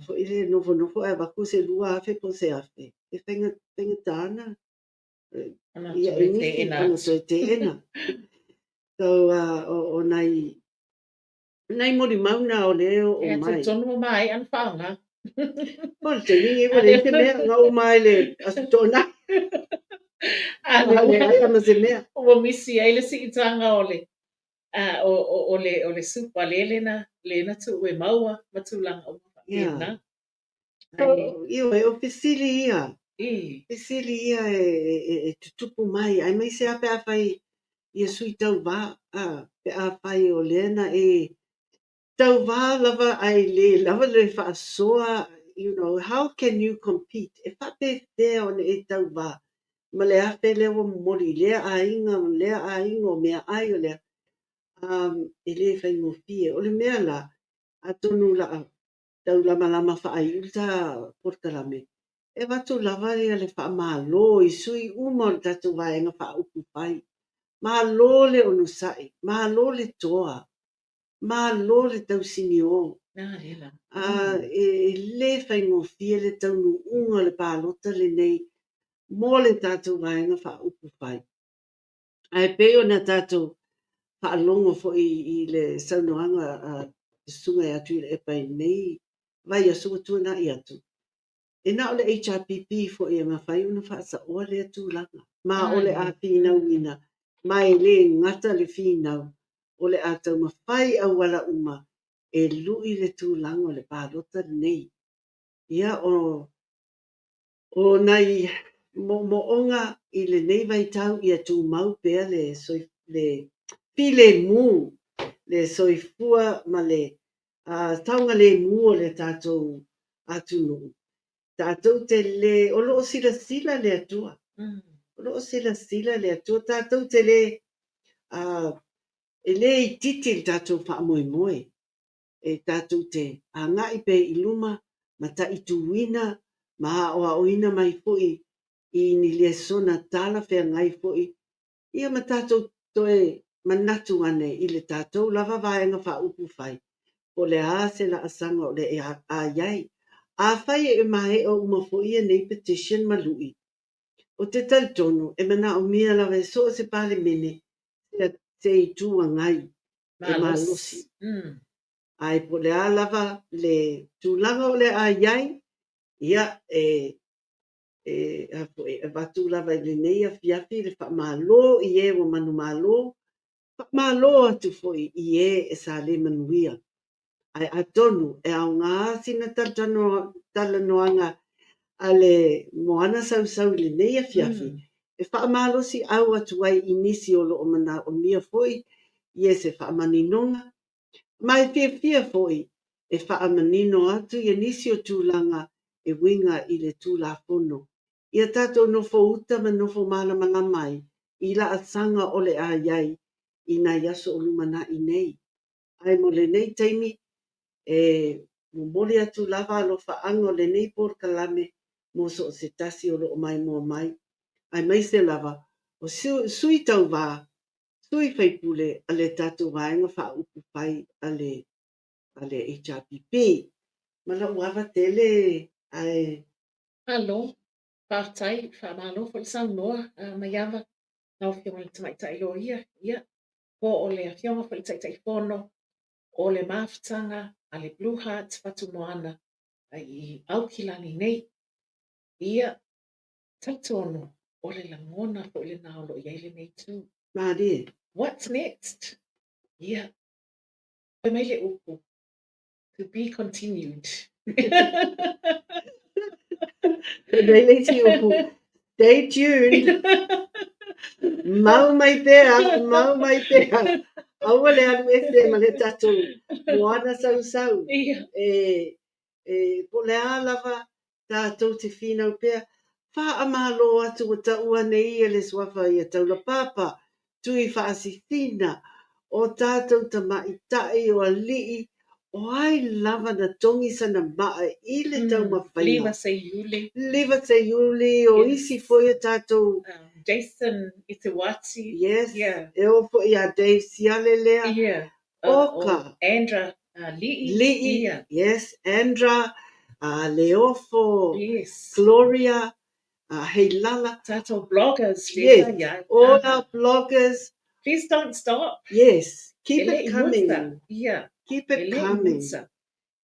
foi le nofonofo ae avatu se 2,000 po o se 1,000. E faigata na. Ia e nisi ona toe teena. So o nai molimau na o lea o mai. E tonu o maea na faaaoga. O le taimi nei ua leai se mea na uma ai le Aso Toonai. Leai ma se mea. Ua misi ai le siitaga o le o le supa lele na tuu e maua ma tulaga uma faapena. Ioe, o fesili ia. Fesili ia e tutupu mai. Aemaise lava pe afai ia sui tauvā, pe afai o lea na e tauvā lava ae le lava le faasoa, how can you compete? E faapefea ona e tauvā ma le 1,000 lea ua momoli i lea aiga, lea aiga o meaai o lea. E le faigofie. O le mea la, atonu la taulamalama faaiu le ta polokalame, e avatu lava ia le faamalo i sui uma o le tatou vaega faaupufai. Malo le onosai, malo le toa, malo le tausinio. E le faigofie le taunuuga o le palota lenei mo le tatou vaega faaupufai. Ae pei ona tatou faalogo foi i le saunoaga a le susuga ia Tuilaepa i lenei vaiaso ua tuanai atu, e na o le HRPP foi e mafai ona faasaoa lea tulaga. Ma o le a finauina, ma e le gata le finau, o le a taumafai auala uma e lui le tulaga o le palota lenei. Ia o nai moomooga i lenei vaitau ia tumau pea le filemu, le soifua ma le saogalemu o le tatou atunuu. Tatou te le, o lo o silasila le Atua. O lo o silasila le Atua. Tatou te le, e le itiiti le tatou faamoemoe. E tatou te agai pea i luma, mataituina, ma aoaoina mai foi i ni lesona talafeagai foi. Ia ma tatou toe manatu ane i le tatou lava vaega faaupufai. Po o le a se laasaga o le a i ai. Afai e maea uma foi ia nei petition ma lui, o te talitonu e manaomia lava e so o se Palemene se Itu Agai e malosi. Ae po o le a lava le tulaga o le a i ai, ia e avatu lava i lenei afiafi le faamalo i e ua manumalo. Faamalo atu foi i e e sa le manuia. Ae atonu e aoga sina talanoaga a le Moana Sausau i lenei afiafi e faamalosiau atu ai i nisi o lo o manaomia foi ia se faamaninoga, ma e fiafia foi e faamanino atu ia nisi o tulaga e uiga i le Tulafono ia tatou nofo uta ma nofo malamalama ai i laasaga o le a i ai i nai aso o lumanai nei. Ae mo lenei taimi, e momoli atu lava alofaaga o lenei polokalame mo so o se tasi o lo o maimoa mai, aemaise lava o sui tauva, sui faipule a le tatou Vaega Faaupufai a le HRPP. Ma lou ava tele ae. Malo, faafetai, faamalo foi le saunoa Maiava, lau Afioga i le Tamaitai Loia, ia, po o le Afioga foi i le Taitaifono o le mafutaga a le Blue Hearts Whatumoana i Aukilani nei. Ia, talitonu o le lagona foi lena o lo o i ai lenei itu. Malie. What's next? Ia, fai mai le upu, to be continued. Fai mai le isi upu, stay tuned. Mau mai pea, mau mai pea. Aua le alu ese ma le tatou moana sausau. E, e, po o le a lava tatou te finau pea, Faamalo atu ua taua nei ia le suafa ia Taulapapa, Tuifaasisina, o tatou tamaitai, o alii, o ai lava na togi sana maa i le taumafaiga. Liva Seiuli. Liva Seiuli, o isi foi o tatou. Jason Eteuati. Yes, e oo foi ia Dave Siale lea. Yeah. Oka. Andra Li'i. Li'i, yeah. Yes, Andra, Leofo, yes. Gloria, Heilala. Tatou bloggers. Yes, yeah. All our bloggers. Please don't stop. Yes, keep it coming. Yeah. Keep it coming.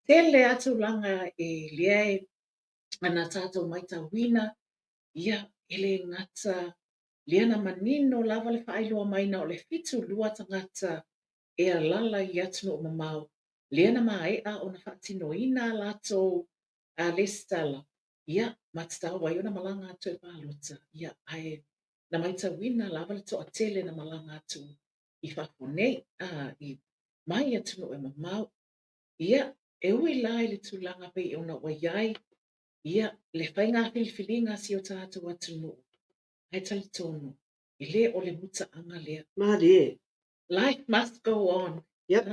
Tele atu langa e lea e ana tatou maitauina, ia, e le gata lea na manino lava le faailoa mai na o le 72 tagata e alala i atunuu mamao, lea na maea ona faatinoina a latou lesitala, ia, ma tatau ai ona malaga atu e palota, ia, ae na maitauina lava le toatele na malaga atu i fafo nei, i mai atunuu e mamao. Ia, e ui la i le tulaga pei ona ua i ai, ia, le faiga filifiliga a si o tatou atunuu, ae talitonu, e le o le mutaaga lea. Malie. Life must go on. Yep.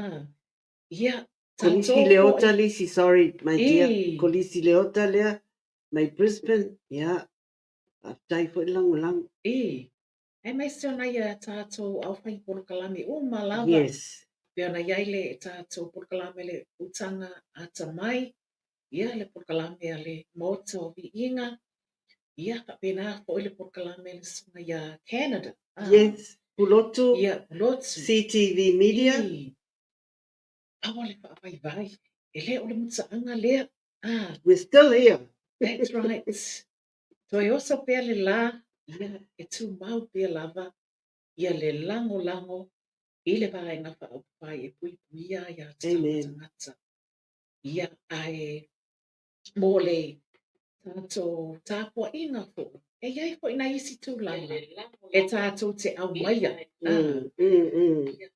Ia, Kolisi Leota lisi, sorry, my dear. Kolisi Leota lea, mai Brisbane, ia. Faafetai foi le lagolago. E, aemaise ona ia tatou aufai polokalame uma lava. Yes. Pei ona i ai le tatou polokalame le utaga atamai, ia le polokalame a le Maota o Viiga, ia faapena foi le polokalame le susuga ia Canada. Yes, Pulotu, ia, Pulotu. CTV Media. Aua le faavaivai, e le o le mutaaga lea. We're still here. That's right. Toe oso pea le la, ia, e tumau pea lava, ia le lagolago i le vaega faaupufai e puipuia ai aiatatau a tagata. Ia, ae mo le tatou tapuaiga foi, e i ai foi nai isi tulaga e tatou te aumaia.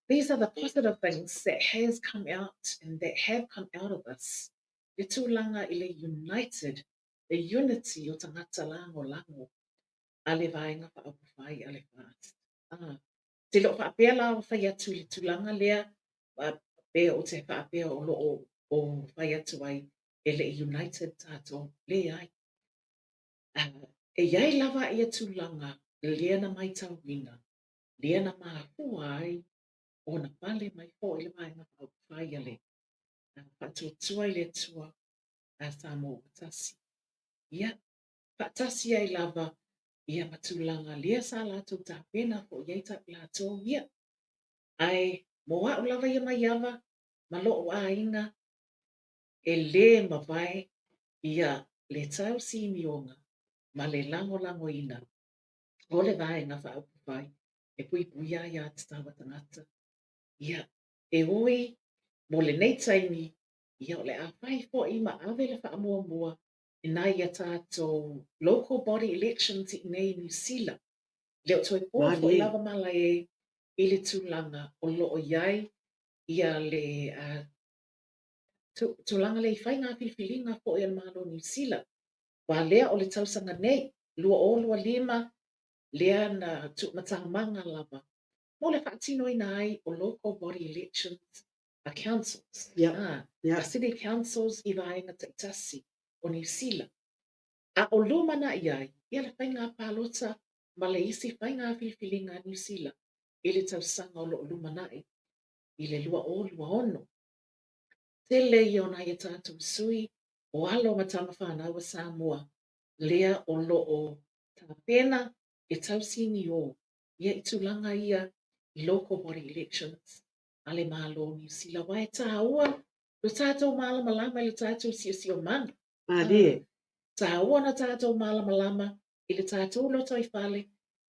These are the positive things that has come out and that have come out of this. Le tulaga i le united, le unity o tagata lagolago a le vaega faaupufai a le FAST. Te le o faapea la o fai atu i le tulaga lea, pe o te faapea o lo o fai atu ai e le united tatou, leai. E i ai lava ia tulaga lea na maitauina, lea na mafua ai ona pale mai foi le vaega faaupufai a le Faatuatua i le Atua a Samoa ua tasi. Ia, faatasi ai lava ia ma tulaga lea sa latou tapena foi i ai latou ia. Ae mo au lava ia Maiava ma lou aiga, e le mavae ia le tau simioga ma le lagolagoina o le vaega faaupufai E puipuia ai aiatatau a tagata. Ia, e ui mo lenei taimi, ia o le a fai foi ma ave le faamuamua i nai a tatou local body elections i inei i Niu Sila. E le o toe po foi lava malae i le tulaga o lo o i ai ia le tulaga lea i faiga filifiliga foi a le Malo o Niu Sila. Aua lea o le tausaga nei, 2025, lea na tuumatamaga lava mo le faatinoina ai o local body elections a councils, a city councils i vaega taitasi o Niu Sila. A o lumanai ai ia le faiga palota ma le isi faiga filifiliga a Niu Sila i le tausaga o lo o lumanai i le 2026. Tele ia o nai a tatou sui o alo ma tama fanau a Samoa lea o lo o tapena e tausinio ia i tulaga ia i local body elections a le Malo o Niu Sila aua e tāua lo tatou malamalama i le tatou siosiomaga. Malie. Tāua ona tatou malamalama i le tatou lotoifale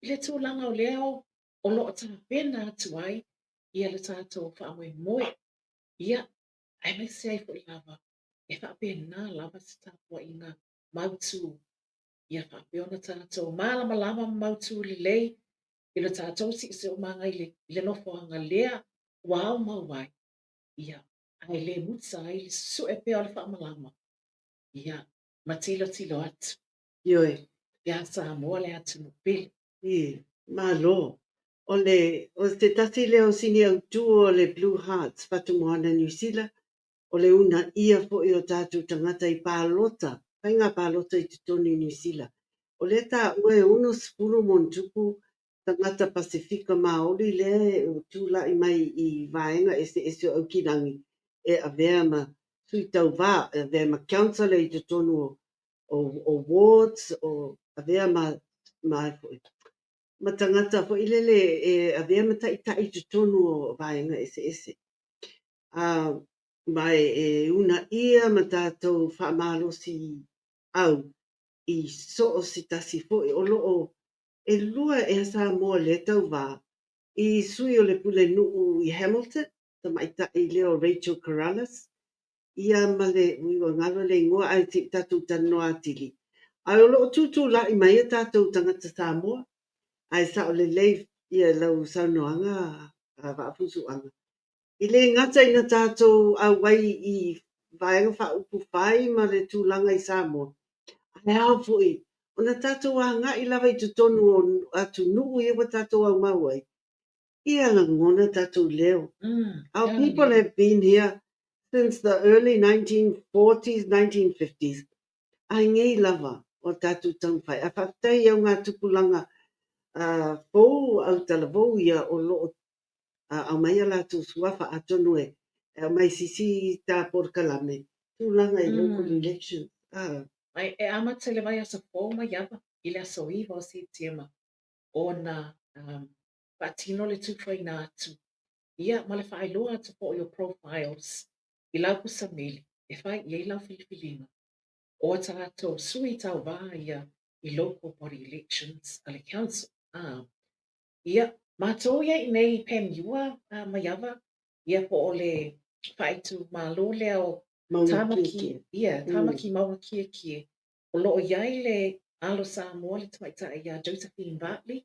i le tulaga o lea o lo o tapena atu ai ia le tatou faamoemoe. Ia, aemaise ai foi lava e faapena lava se tapuaiga mautū. Ia faapea ona tatou malamalama ma mautū lelei i lo tatou siosiomaga i le nofoaga lea ua aumau ai, ia, ae le muta ai le susue pea o le faamalama, ia, ma tilotilo atu. Ioe. Ia Samoa le atunuu pele. I, malo. O le, o se tasi lea o sini autū o le Blue Hearts Fatumoana Niu Sila, o le uunaia foi o tatou tagata i palota, faiga palota i totonu i Niu Sila. O lea taua e 60 ma ona tupu tagata Pasefika Maoli lea e tulai mai i vaega eseese o Aukilani e avea ma sui tauvā, e avea ma councillor i totonu o wards, o avea ma tagata foi lele e avea ma taitai i totonu o vaega eseese. Ma e uunaia ma tatou faamalosi au i so o se tasi foi o lo o e lua ea Samoa lea tauvā i sui o le pulenuu i Hamilton, tamaitai lea o Rachel Corrales, ia ma le ui ua galo le igoa ae se i tatou talanoa atili. Ae o lo o tutulai mai a tatou tagata Samoa, ae sao lelei ia lau saunoaga a Vaafusuaga. I le gata ina tatou auai i vaega faaupufai ma le tulaga i Samoa, ae ao foi ona tatou agai lava i totonu o atunuu ia ua tatou aumau ai, ia lagona tatou leo. Our people have been here since the early 1940s, 1950s. Ae nei lava o tatou taumafai. Ae faafetai au ngā tupulaga fou au talavou ia o lo o aumai a latou suafa atonu e aumai sisi tā polokalame tulaga i local election. Ai, e amata i le vaiaso fou mai ava i le aso 9 o Setema ona faatino le tufaina atu ia ma le faailoa atu foi o profiles i lau pusameli e fai i ai lau filifiliga o a tatou sui tauvā ia i local body elections a le council. Ia, matou ia i nei i Panmure Maiava, ia po o le faaitumalo lea o Tāmaki, ia, Tāmaki Maungakiekie, o lo o i ai le alo Samoa le tamaitai ia Josephine Bartley,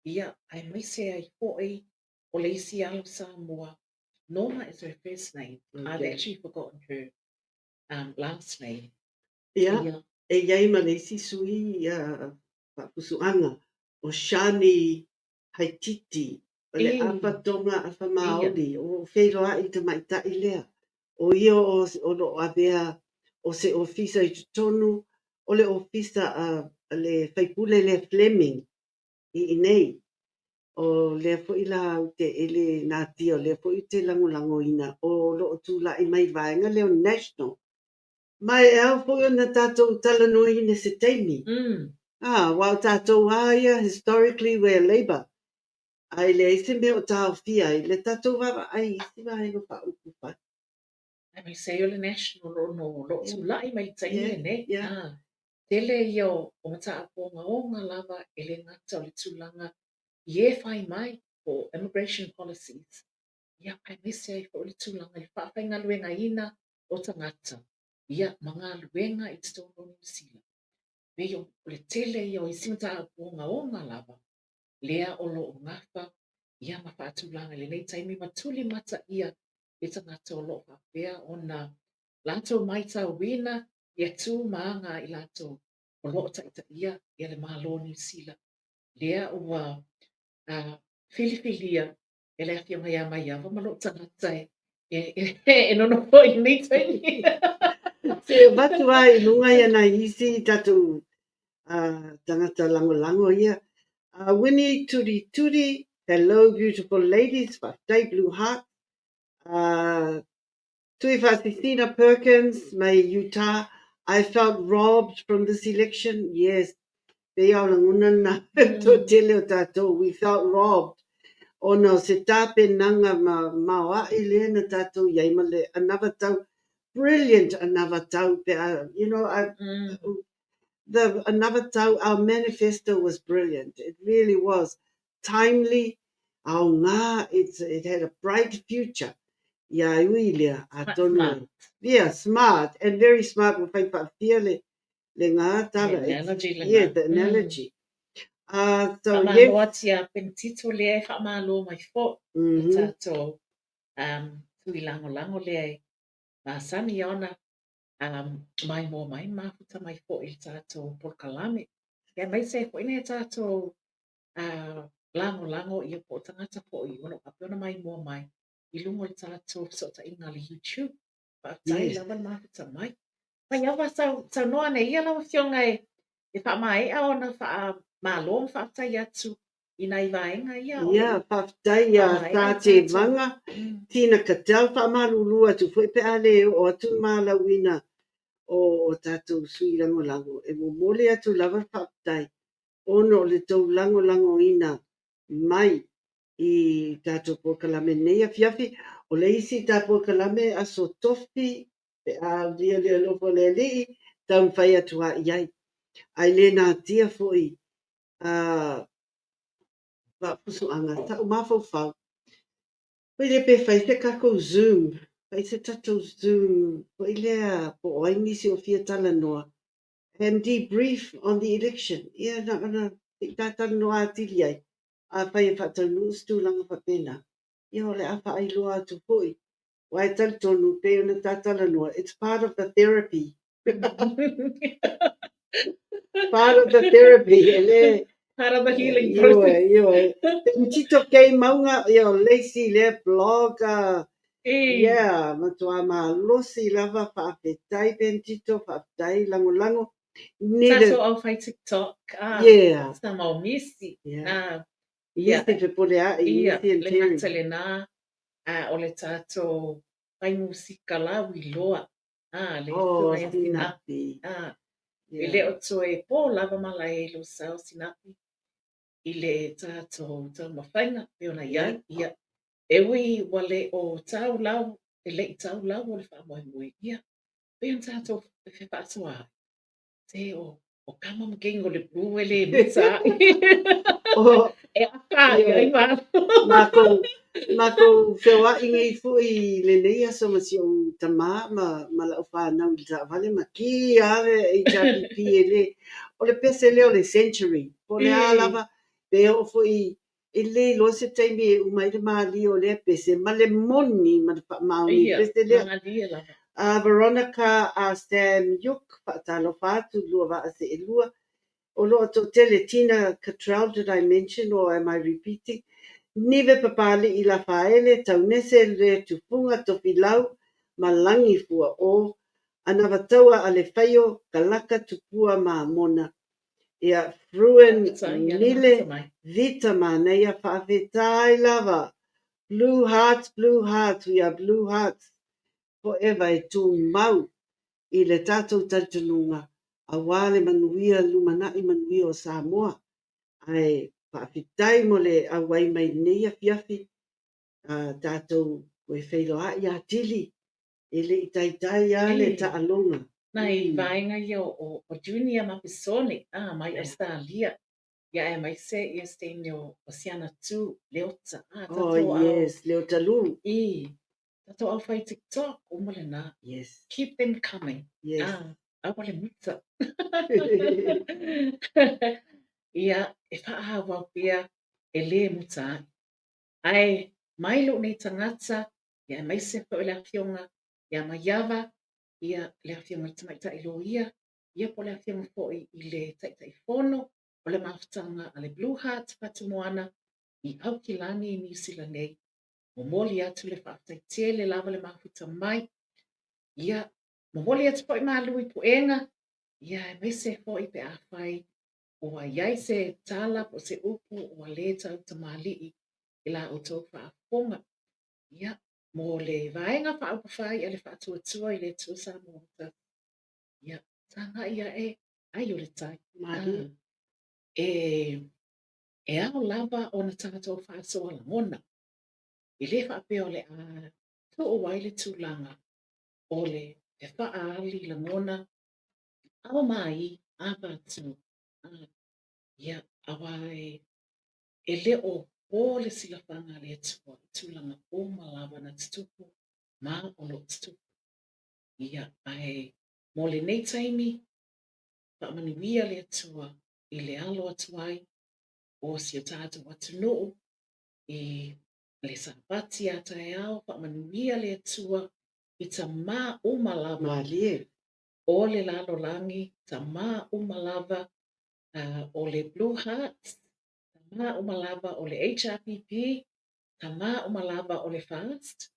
ia, aemaise ai foi o le isi alo Samoa, Norma is her first name. I've actually forgotten her last name. Ia, e i ai ma le isi sui Vaafusuaga o Shani Haititi, o le Afa Tonga Afa Maoli, o feiloai i tamaitai lea. O ia o lo o avea o se ofisa i totonu o le ofisa a le faipule lea Fleming i inei. O lea foi la ou te e le natia, o lea foi ou te lagolagoina o lo o tulai mai vaega lea o National. Ma e ao foi ona tatou talanoaina se taimi. Aua o tatou lava ia historically we're Labour. Ae leai se mea o taofia ai le tatou vaavaai i isi vaega faaupufai. Aemaise ai o le National o lo o tulai mai i le taimi lenei. Tele ia o mataupu ogaoga lava e le gata o le tulaga i e fai mai po o immigration policies, ia, aemaise ai foi le tulaga i le faafaigaluegaina o tagata, ia, ma galuega i totonu o Niu Sila. Pei o le tele ia o isi mataupu ogaoga lava lea o lo o gafa ia ma faatulaga i lenei taimi ma tulimata ʻia e tagata o lo o faapea ona latou matauina ia tu ma aga a i latou o lo o taitaia ia le Malo o Niu Sila lea ua filifilia e le Afioga ia Maiava ma lou tagata e nonofo i lenei taimi. Se avatu lava i luga ia nai isi tatou tagata lagolago ia. Winnie Turituri, hello beautiful ladies, faafetai Blue Heart. Tuifaasisina Perkins mai Utah, I felt robbed from this election, yes, pei lava o lagona lena i le toatele o tatou, we felt robbed ona o se tapenaga maoaʻi lea na tatou i ai ma le anavatau, brilliant anavatau pe a, you know, I, the anavatau, our manifesto was brilliant, it really was timely, aoga, it had a bright future. Ia e ui lea, atonu e. Yeah, smart, and very smart, ua fai faafia le, le ngā tala. The analogy le Yeah, the analogy. So, Faamalo yes. atu iā Penitito lea e faamalo mai foʻi i le tatou tui lagolago lea e masani ona maimoa mai ma mafuta mai foʻi i le tatou polokalame. Aemaise ai foʻi nai a tatou lagolago ia po o tagata foʻi o lo o faapea ona maimoa mai i luga o le tatou fesootaiga a le YouTube. Faafetai lava le mafuta mai. Maiava, saunoa ane ia lau Afioga e faamaea ona faamalo ma faafetai atu i nai vaega ia o Ia, faafetai iā faamaea Sa le tatou Tevaga, Tina Cadell, faamalulu atu foi pe a le oo atu le malauina o tatou sui lagolago. E momoli atu lava le faafetai ona o le tou lagolagoina mai i tatou polokalame i lenei afiafi. O le isi ta polokalame Aso Tofi pe a aulia le alofa o le Alii, taumafai atu lava i ai. Ae le natia foi faapusuaga sa'u mafaufau foi lea pe fai se tatou Zoom, fai se tatou Zoom foi lea po o ai nisi o fia talanoa and debrief on the election. Ia na ona se i ta talanoa atili ai. Afai e faataunuu se tulaga faapena, ia o le a faailoa atu foi. Aua e talitonu pei ona ta talanoa, it's part of the therapy. Part of the therapy, e le Part of the healing process. Ioe, ioe. Tito K Maunga, ia o Lacey lea blog, yeah, matua malosi lava, faafetai Pentito, faafetai lagolago. Tatou au fai TikTok, sa mau misi. Misi fepoleaʻi, Ia, Misi and le Terry. gata lena, o le tatou fai musika lauiloa, le Oh, Susuga ia Sinapi. Sinapi. E le o toe po lava malae i lou sao Sinapi i le tatou taumafaiga pei ona i ai. Ia, e ui ua le o tau lau, e le i tau lau o le faamoemoe, ia, pei ona tatou fefaasoa ai, se o kama ma keigo o le blue e le misa ai. E aka i ai malo. Makou feoaʻi nei foi i lenei aso ma si ou tamā ma lau fanau i le taavale ma ki lava le HRPP e le, o le pese lea o le century, po o le a lava, pe oo foi e le iloa se taimi e uma ai le malie o lea pese ma le moni ma le faamaoni i le Ia, pese lea. malie lava. Veronica Sam Yuk, faatalofa atu, lua vaa seelua. O loo toatele, Tina Cottrell, did I mention or am I repeating? Nive Papali'i Lafaele, Taunese le Tufuga Tofilau, ma Lagifua o Anavataua a le Faio, Kalaka Tupua ma Mona. Ia, Fruin Faafetai ia le Nile, mafuta mai. Vita Manaia, faafetai lava. Blue hearts, blue hearts, we are blue hearts forever e tumau i le tatou talitonuga aua le manuia lumanai manuia o Samoa. Ae faafetai mo le auai mai lenei afiafi, tatou toe feiloai atili e le i taitai lava le taaloga. Nai vaega ia o Junior ma Pesone, mai Australia. Ia aemaise ia se taimi o o Siana Tu, Leota, ah, Oh tatou au yes, Leota Lu. I, tatou au fai TikTok, uma lena. Yes. Keep them coming. Yes. Ah, aua le muta. Ia, e faaauau pea, e lē muta ai. Ae mai lou nei tagata, ia aemaise foi o le Afioga ia Maiava, ia le Afioga i le Tamaitai Loia, ia po o le Afioga foi i le Taitaifono o le Mafutaga a le Blue Heart Patumoana i Aukilani i Niu Sila nei, momoli atu le faafetai tele lava le mafuta mai. Ia, momoli atu foi malu i puega, ia aemaise foi pe afai ua i ai se tala po o se upu ua lē tau tamalii i la outou faafofoga. Ia, mo le Vaega Faaupufai a le Faatuatua i le Atua Samoa ua tasi, ia, tagai ae ai o le tai. Malie. E, e ao lava ona tatou faasoa lagona. E le faapea o le a tuu ai le tulaga o le fefaaali lagona ao mai avatu. Ia, auā e, e le o po le silafaga a le Atua i tulaga uma lava na tutupu ma o lo o tutupu. Ia, ae mo lenei taimi, faamanuia le Atua i le alo atu ai o si o tatou atunuu i le Sapati a taeao, faamanuia le Atua i tamā uma lava. Malie. O le lalolagi, tamā uma lava o le Blue Hearts, tamā uma lava o le HRPP, tamā uma lava o le FAST,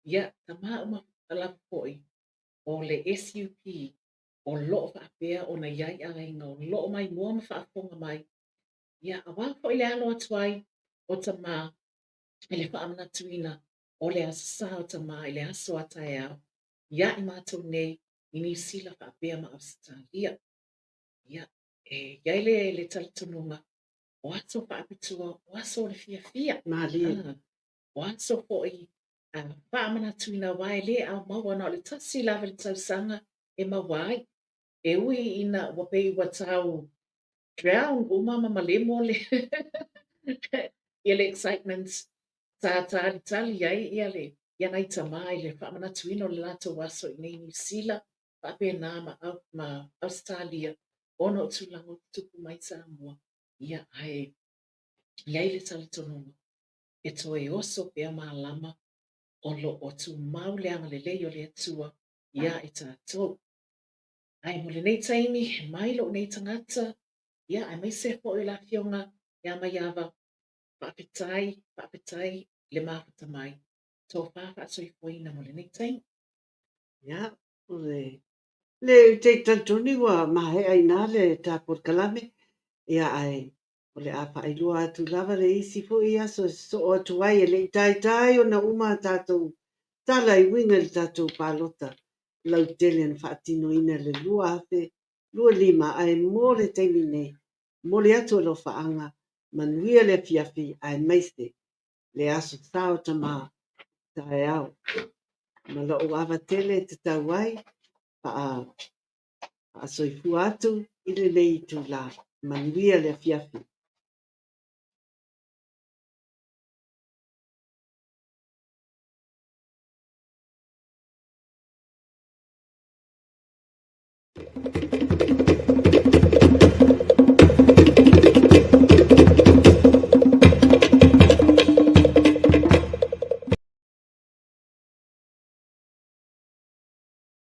ia, tamā uma lava foi o le SUP o lo o faapea ona i ai aiga o lo o maimoa ma faafofoga mai, ia, aua foi le alo atu ai o tamā i le faamanatuina o le Aso Sa o Tamā i le aso a taeao iā i matou nei i Niu Sila faapea ma Ausetalia. Ia, e i ai le, le talitonuga, o aso faapitoa, o aso o le fiafia. Malie. Ah, o aso foi a faamanatuina aua e lē ao maua na o le tasi lava i le tausaga e maua ai. E ui ina ua pei ua tau drown uma ma malemo le ia le excitement sa talitali ai ia le ia nai tamā i le faamanatuina o le latou aso i inei i Niu Sila faapena ma ma Ausetalia ona o tulaga o tutupu mai i Samoa. Ia ae i ai le talitonuga e toe oso pea malama o lo o tumau le agalelei o le Atua iā i tatou. Ae mo lenei taimi, mai lou nei tagata, ia, aemaise foi o le Afioga ia Maiava, faafetai, faafetai le mafuta mai, tofa faasoifuaina mo lenei taimi. Ia, o le, le te talitonu ua maea i ina le ta polokalame, ia ae o le a faailoa atu lava le isi foi aso e sosoo atu ai e le i taitai ona uma a tatou tala e uiga i le tatou palota lautele na faatinoina i le 2025, ae mo le taimi nei, momoli atu alofaaga, manuia le afiafi aemaise le Aso Sa o Tamā taeao. Ma lou ava tele e tatau ai, faasoifua atu i lenei itulā. Manuia le afiafi.